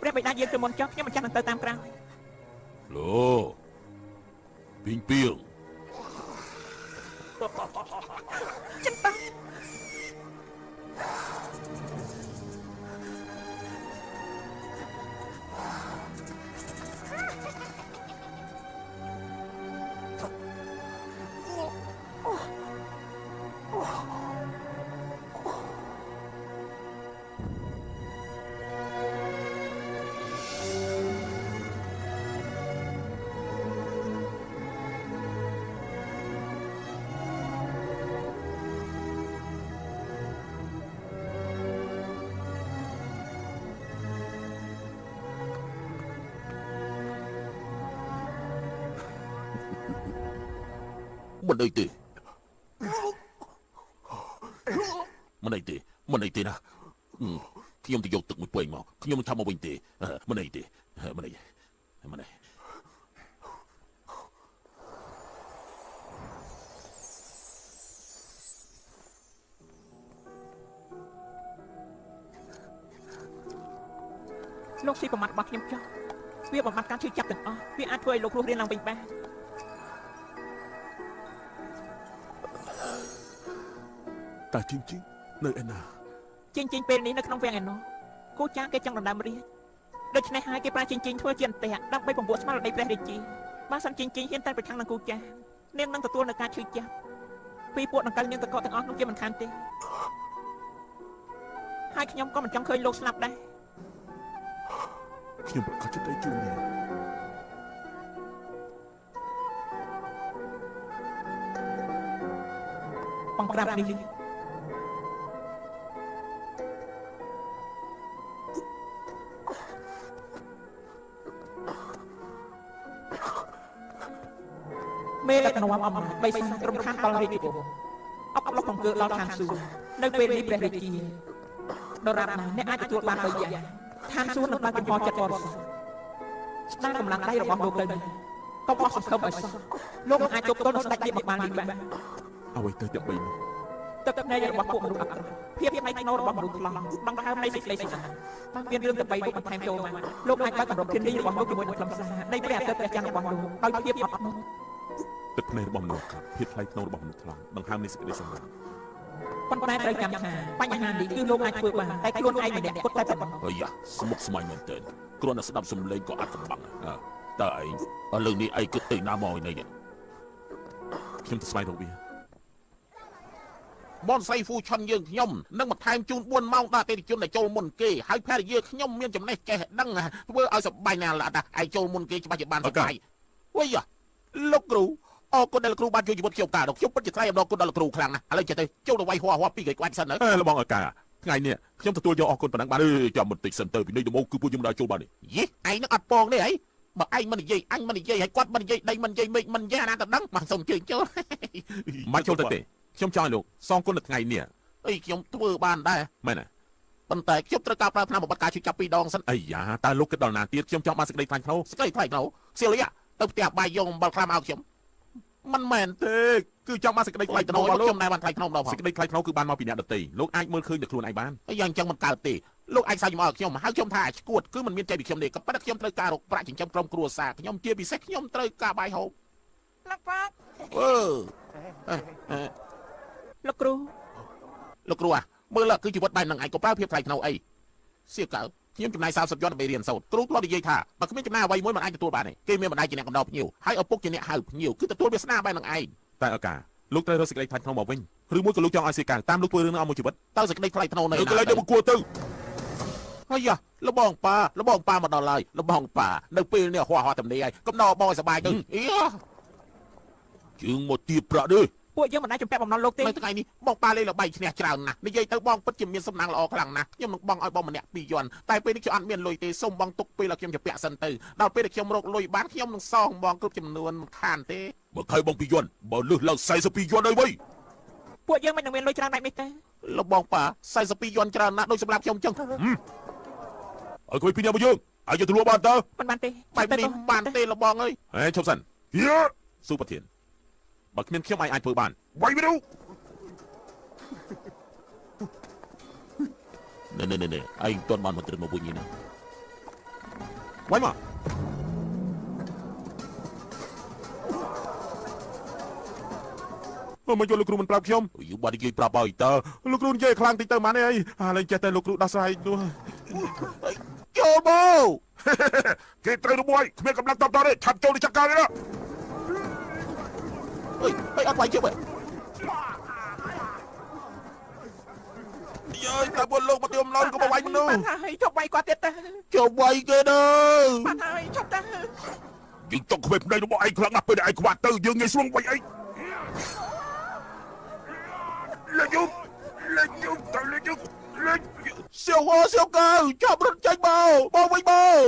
ព្រះបិតាយើងទៅមុនចុះខ្ញុំម្ចាស់នឹងទៅតាមក្រោយ
លោពីងពីង
ចិនតា
មិនអីទេមិនអីទេមិនអីទេណាខ្ញុំទៅយកទឹកមួយពែងមកខ្ញុំមិនថាមកវិញទេមិនអីទេមិនអីមិនអី
លោកស៊ីប្រមាថរបស់ខ្ញុំចុះវាបំបត្តិការឈឺចាប់ទាំងអស់វាអាចធ្វើឲ្យលោករស់រានឡើងវិញបាន
តើជីងជីងនៅឯណា
ជីងជីងពេលនេះនៅក្នុងវាំងឯណោះគូចាគេចង់ដណ្ដើមរាជដូច្នេះហើយគេប្រើជីងជីងធ្វើជាអន្ទាក់ដើម្បីបំពោះស្មារតីព្រះរាជាបើសិនជីងជីងហ៊ានតែប្រឆាំងនឹងគូចានាងនឹងទទួលនៅការឈឺចាប់ពីពួកដង្កូវនាងតកទាំងអស់នោះជាមិនខានទេហើយខ្ញុំក៏មិនចង់ឃើញលោកស្លាប់ដែរ
ខ្ញុំប្រកាសចិត្តជូននាង
បង្ក្រាបនេះមេដឹកនាំអំណាចបីសារំខានដល់រាជវង្សអបឡុកអង្គើដល់ឋានសួគ៌នៅពេលនេះព្រះរាជាដរាបណាអ្នកអាចទទួលបានបីយ៉ាងឋានសួគ៌នឹងបើកចំហចិត្តបរិសុទ្ធស្ដារកម្លាំងដៃរបស់លោកទៅកុំអស់សង្ឃឹមឲ្យសោះលោកមិនអាចទប់ទល់នឹងស្ដេចនេះមកបាននេះបាន
អ្វីទៅទាំងបីនោះ
ទឹកភ្នែករបស់ពួកមនុស្សអាក្រក់ភាពផ្នែកខ្នោរបស់មនុស្សខ្លះដង្ហើមនៃសេចក្តីស្រឡាញ់បើមានរឿងទៅបីនោះបន្ថែមចូលមកលោកអាចបើកគម្របធាននេះរបស់លោកជាមួយនឹងខ្លឹមសារនៃព្រះអាទិត្យព្រះច័ន្ទរបស់លោកដោយភាពអត់ធ្មត់
ទឹកភ្នែករបស់មនុស្សអាក្រក់ភាពថ្លៃថ្នូររបស់មនុស្សថ្លង់ដង្ហើមនៃសេចក្តីស្រឡាញ់
ប៉ុន្តែត្រូវចាំថាបញ្ហានេះគឺលោកអាចធ្វើបានតែខ្លួនឯងម្នាក់គត់តែប៉ុណ្ណោះ
អាយ៉ាស្មុគស្មាញមែនទែនគ្រាន់តែស្ដាប់សំឡេងក៏អាចកំបាំងតើឯងឥឡូវនេះឯងគិតទៅណាមកឯនេះ
ខ្ញុំទៅស្វែងរកវា
បនស្រីហ្វូឆុនយើងខ្ញុំនឹងបន្ថែមជូន4ម៉ោងដល់អតិថិជនដែលចូលមុនគេហើយភរិយាខ្ញុំមានចំណេះចេះដឹងធ្វើឲ្យសប្បាយណាស់ឯងចូលមុនគេច្បាស់ជាបានសប្បាយអូយលោកគ្រូអរគុណដល់គ្រូបានជួយជីវិតខ្ញុំកាលខ្ញុំពិតជាថ្លែងអំណរគុណដល់គ្រូខ្លាំងណាស់ឥឡូវចេះទៅចូលទៅវាយហួរពីក្បាច់សិនទៅ
លបងអកាថ្ងៃនេះខ្ញុំទទួលយកអរគុណប៉ុណ្ណឹងបាន
ចាំបន្តិចសិនទៅពីនេះដំបូងគឺពួកយើងមិនដែលចូលបានទេ
យីឯងនឹងអត់ពងទេអីបើឯងមិននិយាយអញមិននិយាយហើយគាត់មិននិយាយដីមិននិយាយមេឃមិននិយាយអាណាទៅដឹងមកសូមជើញចូល
មិនចូលទៅទេខ្ញុំចង់ឲ្យលោកសងគុណនៅថ្ងៃនេះ
អីខ្ញុំធ្វើបានដែរ
មែនទេ
ប៉ុន្តែខ្ញុំត្រូវការប្រើថ្នាំបំបត្តិការឈឺចាប់ពីរដងសិន
អីយ៉ាតើលោកគិតដល់ណាទៀតខ្ញុំចង់បានសេចក្តីថ្លៃថ្នូរ
សេចក្តីថ្លៃថ្នូរសៀលីទៅផ្ទះបាយយកអំបិលខ្លាំឲ្យខ្ញុំមិនមែន
ទេគឺចង់បានសេចក្តីថ្លៃថ្នូរ
របស់លោកខ្ញុំណែបានថ្លៃថ្នូរម្ដង
សេចក្តីថ្លៃថ្នូរគឺបានមកពីអ្នកដទៃលោកអាចមើលឃើញតែខ្លួនឯងបាន
អីយ៉ាងអញ្ចឹងមិនកើតទេលោកអាចសើចមកឲ្យខ្ញុំហើយខ្ញុំថាឈួតគឺមិនមានใจពីខ្ញុំទេក៏ប៉ុន្តែខ្ញុំត្រូវការរកប្រាក់ចិញ្ចឹមក្រុមគ្រួសារខ្ញុំជាពិសេសខ្ញុំត្រូវការបាយហូប
លោកប៉ា
អឺ
លោកគ្រូ
លោកគ្រូអាមើលគឺជីវិតបែបហ្នឹងឯងក៏ប្រើភាពថ្លៃថ្នូរអីសៀកៅ ខ្ញុំចំណាយ30យន់ដើម្បីរៀនសូត្រគ្រូធ្លាប់និយាយថាបើគ្មានចំណាយអ្វីមួយមិនអាចទទួលបានទេគេមានម្ដាយជាអ្នកកំដរភ្ញៀវហើយឪពុកជាអ្នកហៅភ្ញៀវគឺទទួលវាសនាបែបនឹងឯង
តែឱកាសលោកត្រូវរកសេចក្តីថ្លៃថ្នូរមកវិញឬមួយក៏លោកចង់ឲ្យសេកាតាមលោកធ្វើរឿងនឹងអស់មួយជីវិត
តើសេចក្តីថ្លៃថ្នូរនៅ
នៅកន្លែងដែលបង្គួរទៅ
ហើយយ៉ាលបងប៉ាលបងប៉ាមកដល់ហើយលបងប៉ានៅពេលនេះហោះហោះតំនេះហើយកំដរបងឲ្យសប្បាយទៅអី
ជើងមកទៀបប្រាក់ទេ
ពួកយើងមិនអាចជំពាក់បំណុលលោកទេ
នៅថ្ងៃនេះបងប៉ាលេងល្បែងឈ្នះច្រើនណាស់និយាយទៅបងពិតជាមានសំណាងល្អខ្លាំងណាស់ខ្ញុំនឹងបងឲ្យបងម្នាក់2យន់តែពេលនេះខ្ញុំអត់មានលុយទេសូមបងទុកពេលឲ្យខ្ញុំជំពាក់សិនទៅដល់ពេលដែលខ្ញុំរកលុយបានខ្ញុំនឹងសងបងគ្រប់ចំនួនមិនខានទេ
បើខែបង2យន់បើលឹះឡើង42យន់ហើយវិញ
ពួកយើងមិននឹងមានលុយច្រើនបែបនេះទេ
លបងប៉ា42យន់ច្រើនណាស់ដូចសម្រាប់ខ្ញុំចឹង
ឲ្យក្មួយពីរនាក់មកយើងឲ្យយកទៅលក់បានតើ
មិនបានទេ
បែបនេះបានទេលបងអើយ
ហេឈប់សិន
យេ
ស៊ូប្រធានបើគ្មានខ្ញុំអាចធ្វើបាន
វាយវា
នេះនេះនេះឯងទាន់បានមកត្រឹមមកវិញនេះណា
វាយមកអឺមកយកលោកគ្រូមិនប្រាប់ខ្ញុំ
យូបាត់និយាយប្រាប់ហើយតើ
លោកគ្រូនិយាយខ្លាំងតិចទៅម៉ានអីអាលែងចេះតែលោកគ្រូដោះស្រាយនោះ
ចូលមក
គេត្រូវរមួយគ្មានកម្លាំងតបតទេឆាប់ចូលទៅចាក់ការនេះណា
អើយអើយអត់វាយជិបទេ
យើយតែពួកលោកមកទៀមឡងក៏មកវាយមនុស្ស
បានហើយជប់វាយគាត់ទៀតទៅ
ចូលវាយគេទៅ
បានហើយជប់ទៅ
យើងចង់ខ្វេភ្នែករបស់ឯងខ្លាំងណាស់ពេលដែលឯងខ្វាត់ទៅយើងងាយស្រួលវាយឯងលេចយប់លេចយប់ទៅលេចយប់លេច
សៀវហោសៀវកៅចាប់រត់ចេញមកបងវិញមក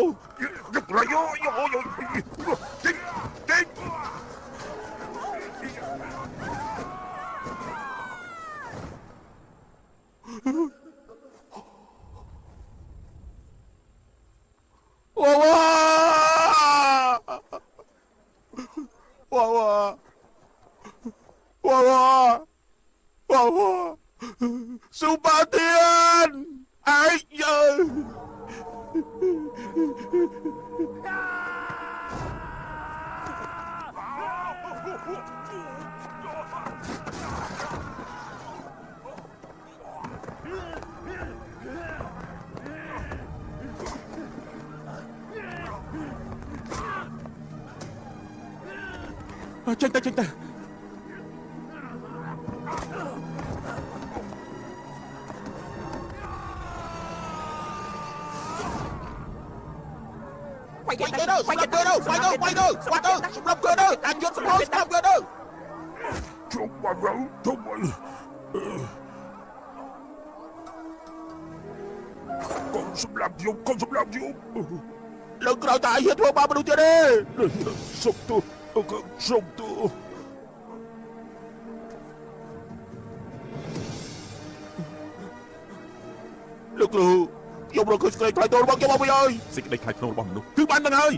យប់ឡើយយោយោយោចេញចេញ
វ៉ាវ៉ាវ៉ាវ៉ាវ៉ាវ៉ាវ៉ាវ៉ាស៊ូបាទៀនឯងយើ
ចេញទៅចេញទៅ
វាយគេ
វាយគេ
ទៅ
ទៅវាយគេទៅវាយទៅវាយទៅវាយទៅសម្រាប់គេទៅអាចយុទ្ធសម្រាប់សម្រាប់គេទៅ
ជុំមកវិញជុំមកកុំសម្លាប់ខ្ញុំកុំសម្លាប់ខ្ញុំ
លើកក្រោយតើឲ្យហ៊ានធ្វើបាបមនុស្សទៀតទេ
សុំទោសសុំទោស
លោកគ្រូខ្ញុំរកឃើញសេចក្តីថ្លៃថ្នូររបស់ខ្ញុំមកវិញហើយ
សេចក្តីថ្លៃថ្នូររបស់មនុស្សគឺបាននឹងហើយ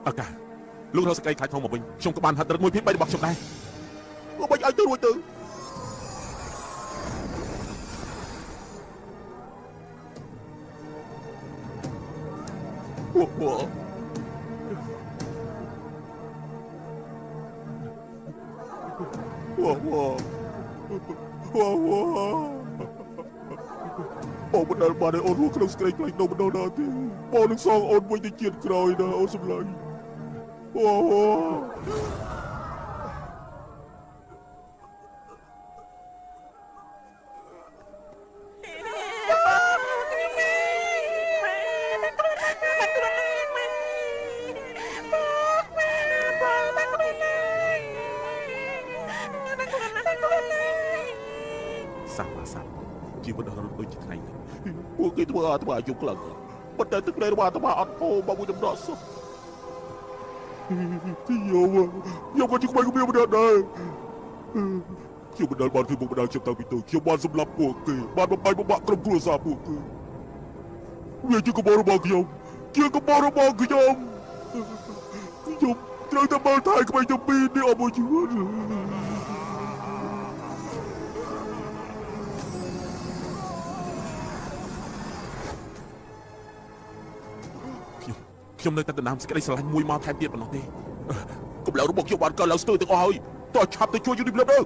ឱកាសលោករកសេចក្តីថ្លៃថ្នូរមកវិញខ្ញុំក៏បានហាត់រឹត1ភាគ3របស់ខ្ញុំដែរ
ក៏មិនឲ្យទៅរួចទៅវ៉ាវ៉ាវ៉ាវ៉ាវ៉ា
បងមិនដែលបានឲ្យអូនរស់ក្នុងសេចក្តីថ្លៃថ្នូរម្ដងណាទេបងនឹងសងអូនវិញទៅជាតិក្រោយណាអូនសម្លាញ់អូ
សាប់សាប់ជីវិតរត់ដូចជាថ្ងៃនេះ
ពួកគេធ្វើអាត្មាអាយុខ្លាំងប៉ុន្តែទឹកភ្នែករបស់អាត្មាអត់ហូរមកមួយចម្រក់សោះ
ខ្ញុំខ្ញុំក៏ជាក្មេងៗម្នាក់ដែរខ្ញុំមិនដែលបានឃើញមុខម្ដាយខ្ញុំតាំងពីតូចខ្ញុំបានសម្លាប់ពួកគេបានបំបែកបំបាក់ក្រុមគ្រួសារពួកគេវាជាកំហុសរបស់ខ្ញុំជាកំហុសរបស់ខ្ញុំខ្ញុំត្រូវតែមើលថែក្មេងទាំងពីរនេះអស់មួយជីវិត
ខ្ញុំនៅតែដណ្ដើមសេចក្តីស្រឡាញ់មួយមកថែមទៀតប៉ុណ្ណោះទេ
កម្លាំងរបស់ខ្ញុំបានកើនឡើងស្ទើរទាំងអស់ហើយ
តោះឆាប់ទៅជួយយូនីផ្លឹបទៅ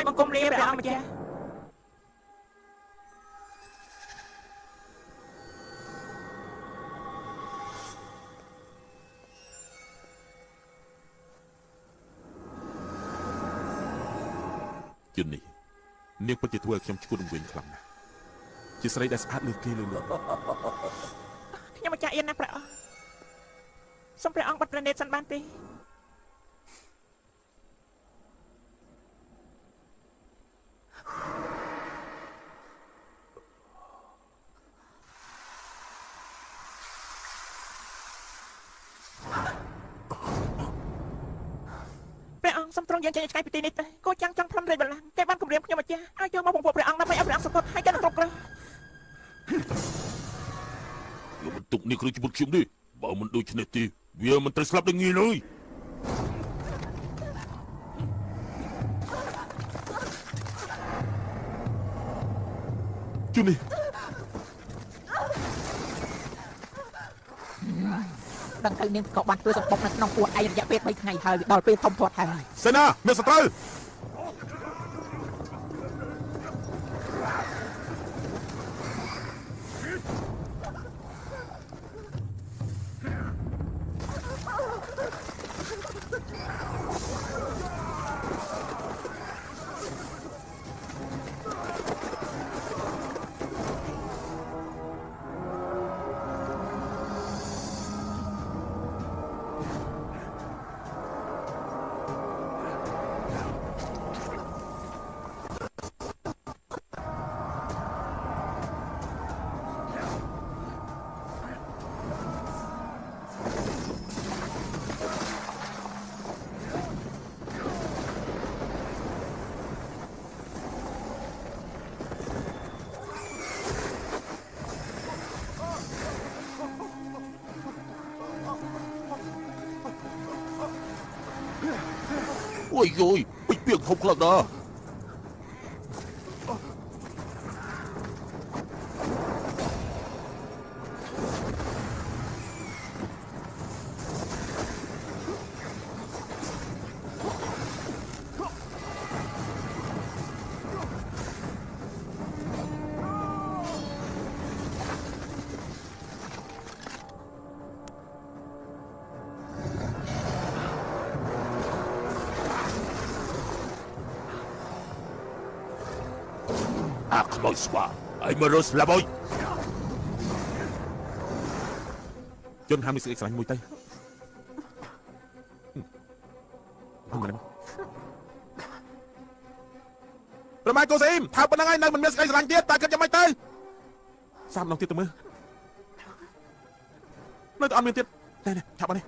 វាយបង្គំលាព្រះអង្គម្ចាស់
ជននេះនាងពិតជាធ្វើឲ្យខ្ញុំឈួតរង្វេងខ្លាំងណាស់ជាស្រីដែលស្អាតលើគេលើលោក
ខ្ញុំម្ចាស់អៀនណាស់ព្រះអង្គសូមព្រះអង្គបាត់ព្រះនេតសិនបានទេព្រះអង្គសូមទ្រង់យាងចេញឆ្ងាយពីទីនេះទៅកូនចាំងចង់ផ្លុំរាជបល្ល័ង្កគេបានគំរាមខ្ញុំម្ចាស់ឲ្យយកមកបំពោះព្រះអង្គដើម្បីឲ្យព្រះអង្គសង្កត់ហើយកាន់គ្រប់គ្រង
យកបន្ទុកនេះគឺជីវិតខ្ញុំទេបើមិនដូច្នេះទេវាមិនត្រូវស្លាប់ដោយងាយឡើយ
ជូនេះ
ដឹងទៅនាងក៏បានធ្វើសម្បុកនៅក្នុងពោះឯងរយៈពេល3ថ្ងៃហើយដល់ពេលធំធាត់ហើយ
សេនាមានសត្រូវ
អូយយយពេចពីងធំខ្លាំងណាស់អាខ្មោចស្វាឯងមករស់ស្លាប់អើយ
ជនហាមនេះស្អីស្រឡាញ់មួយទៅប្រមាយកូស៊ីមថាប៉ុណ្្នឹងហើយនៅមិនមានស្អីស្រឡាញ់ទៀតតែគិតយ៉ាងម៉េចទៅសាមដងទៀតទៅមើលនៅតែអត់មានទៀតតែនេះឆាប់អត់នេះ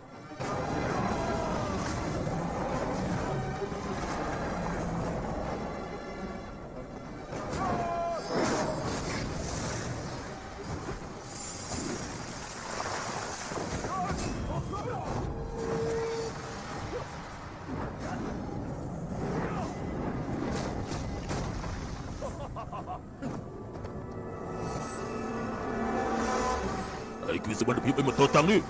គឺសុវត្ថិភាពឲ្យម៉ូតូតាំងនេះ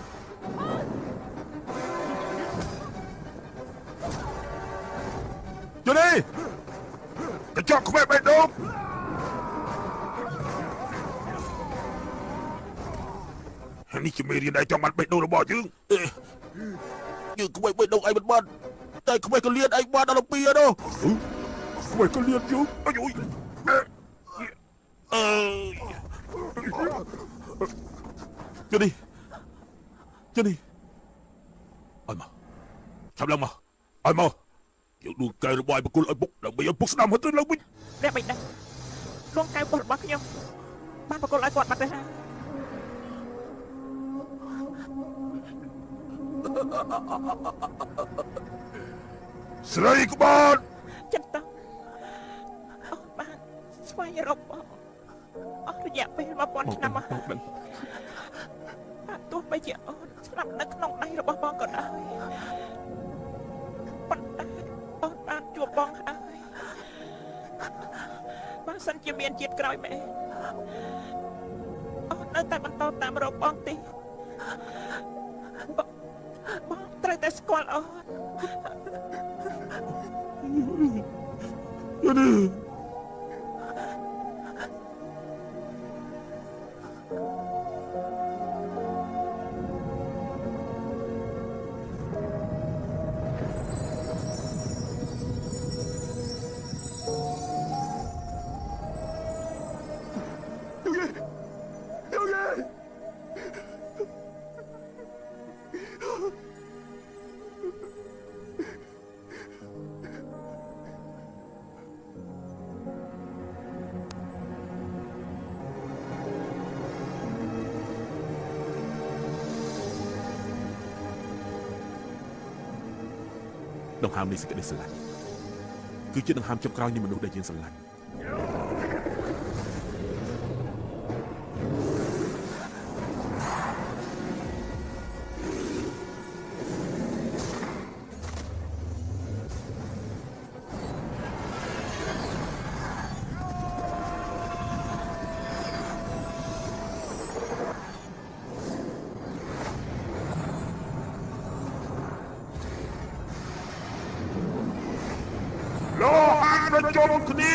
ជូនី
កញ្ចក់ខ្វេះបេះដូងនេះជាមេរៀនដែលចង់បានបេះដូងរបស់យើងយើងខ្វេះបេះដូងឯងមិនបានតែខ្វេះកលៀនឯងបានដល់ពីនោះខ្វេះកលៀនយើងអុយអើ
ជូនីជូនី
ឲ្យមកឆាប់ឡើងមកឲ្យមកយកដួងកែវរបស់ឯងបកគលឲ្យពុកដើម្បីឲ្យពុកស្ដាំហត់ទៅឡើងវិញ
ព្រះបិតាដួងកែវរបស់ខ្ញុំបានបកគលឲ្យគាត់បាត់ទៅហើយ
ស្រីក្បាត់
ចិត្តតអូនបានស្វែងរកបងអស់រយៈពេល1000ឆ្នាំមកហើយទោះបីជាអូនស្លាប់នៅក្នុងដៃរបស់បងក៏ដោយប៉ុន្តែអូនបានជួបបងហើយបើសិនជាមានជាតិក្រោយមែនអូននៅតែបន្តតាមរកបងទេបងត្រូវតែស្គាល់អូន
នេះ ដង្ហើមនៃសេចក្តីស្រឡាញ់គឺជាដង្ហើមចុងក្រោយនៃមនុស្សដែលយើងស្រឡាញ់
ប្រជុំគ្នា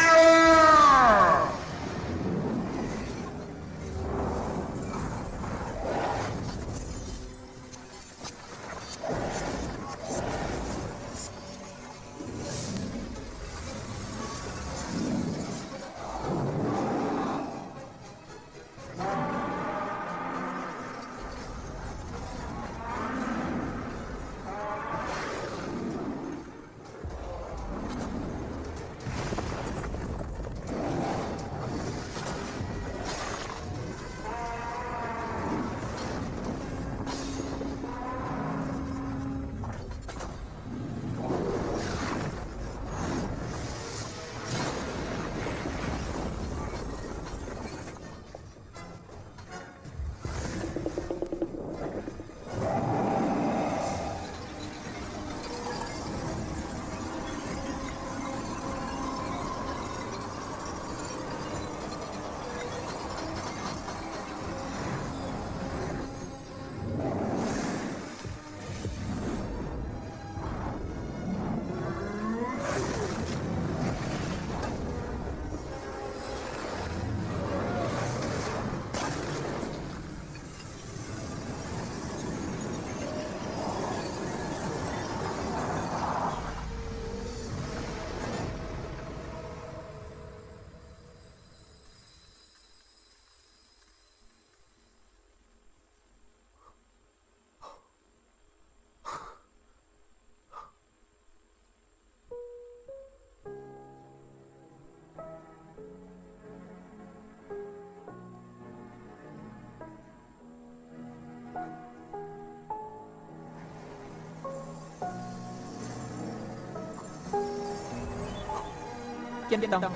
ចិនតង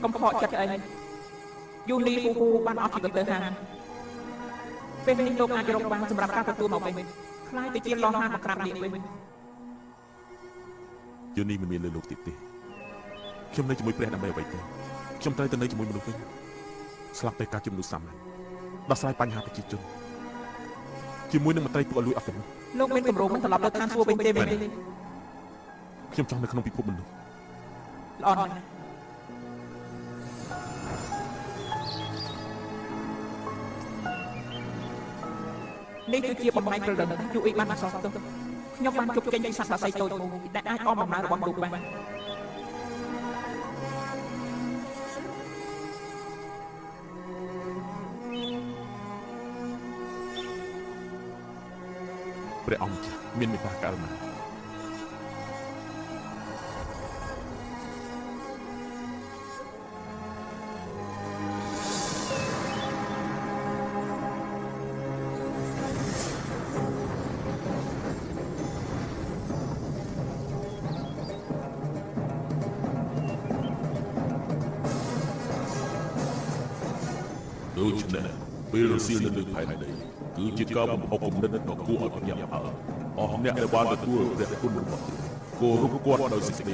កុំខកចិត្តអីយូនីហ្វូហ្វូបានអស់ជីវិតទៅហើយពេលនេះលោកអាចរកបានសម្រាប់ការទទួលមកវិញខ្លាយទៅជាលោហាមកក្រាបនេះវិញ
យូនីមិនមានលើលោកទៀតទេខ្ញុំនៅជាមួយព្រះដើម្បីអ្វីទេខ្ញុំត្រូវទៅនៅជាមួយមនុស្សវិញស្លាប់ទៅការជំនួសសាមញ្ញដោះស្រាយបញ្ហាប្រជាជនជាមួយនឹងមន្ត្រីពួកអលួយអស់ទាំងនោះ
លោកមានគម្រោងមិនត្រឡប់ទៅឋានសួគ៌វិញទេមែនទេ
ខ្ញុំចង់នៅក្នុងពិភពមនុស្ស
ល្អណាស់នេះគឺជាបំណែកព្រលឹងយូអ៊ីបានអសល់ទោសខ្ញុំបានជប់ចេញពីសត្វបក្សីតូចមួយដែលអាចអមដំណើររបស់លោកបាន
ព្រះអង្គមានមេត្តាករុណា
ដូច្នេះពេលរសៀលនៅលើផែនដីគឺជាការបំផុសគំនិតដ៏គួរឲ្យភ្ញាក់ផ្អើលអស់អ្នកដែលបានទទួលព្រះគុណរបស់ទ្រង់គោរពគាត់ដោយសេចក្តី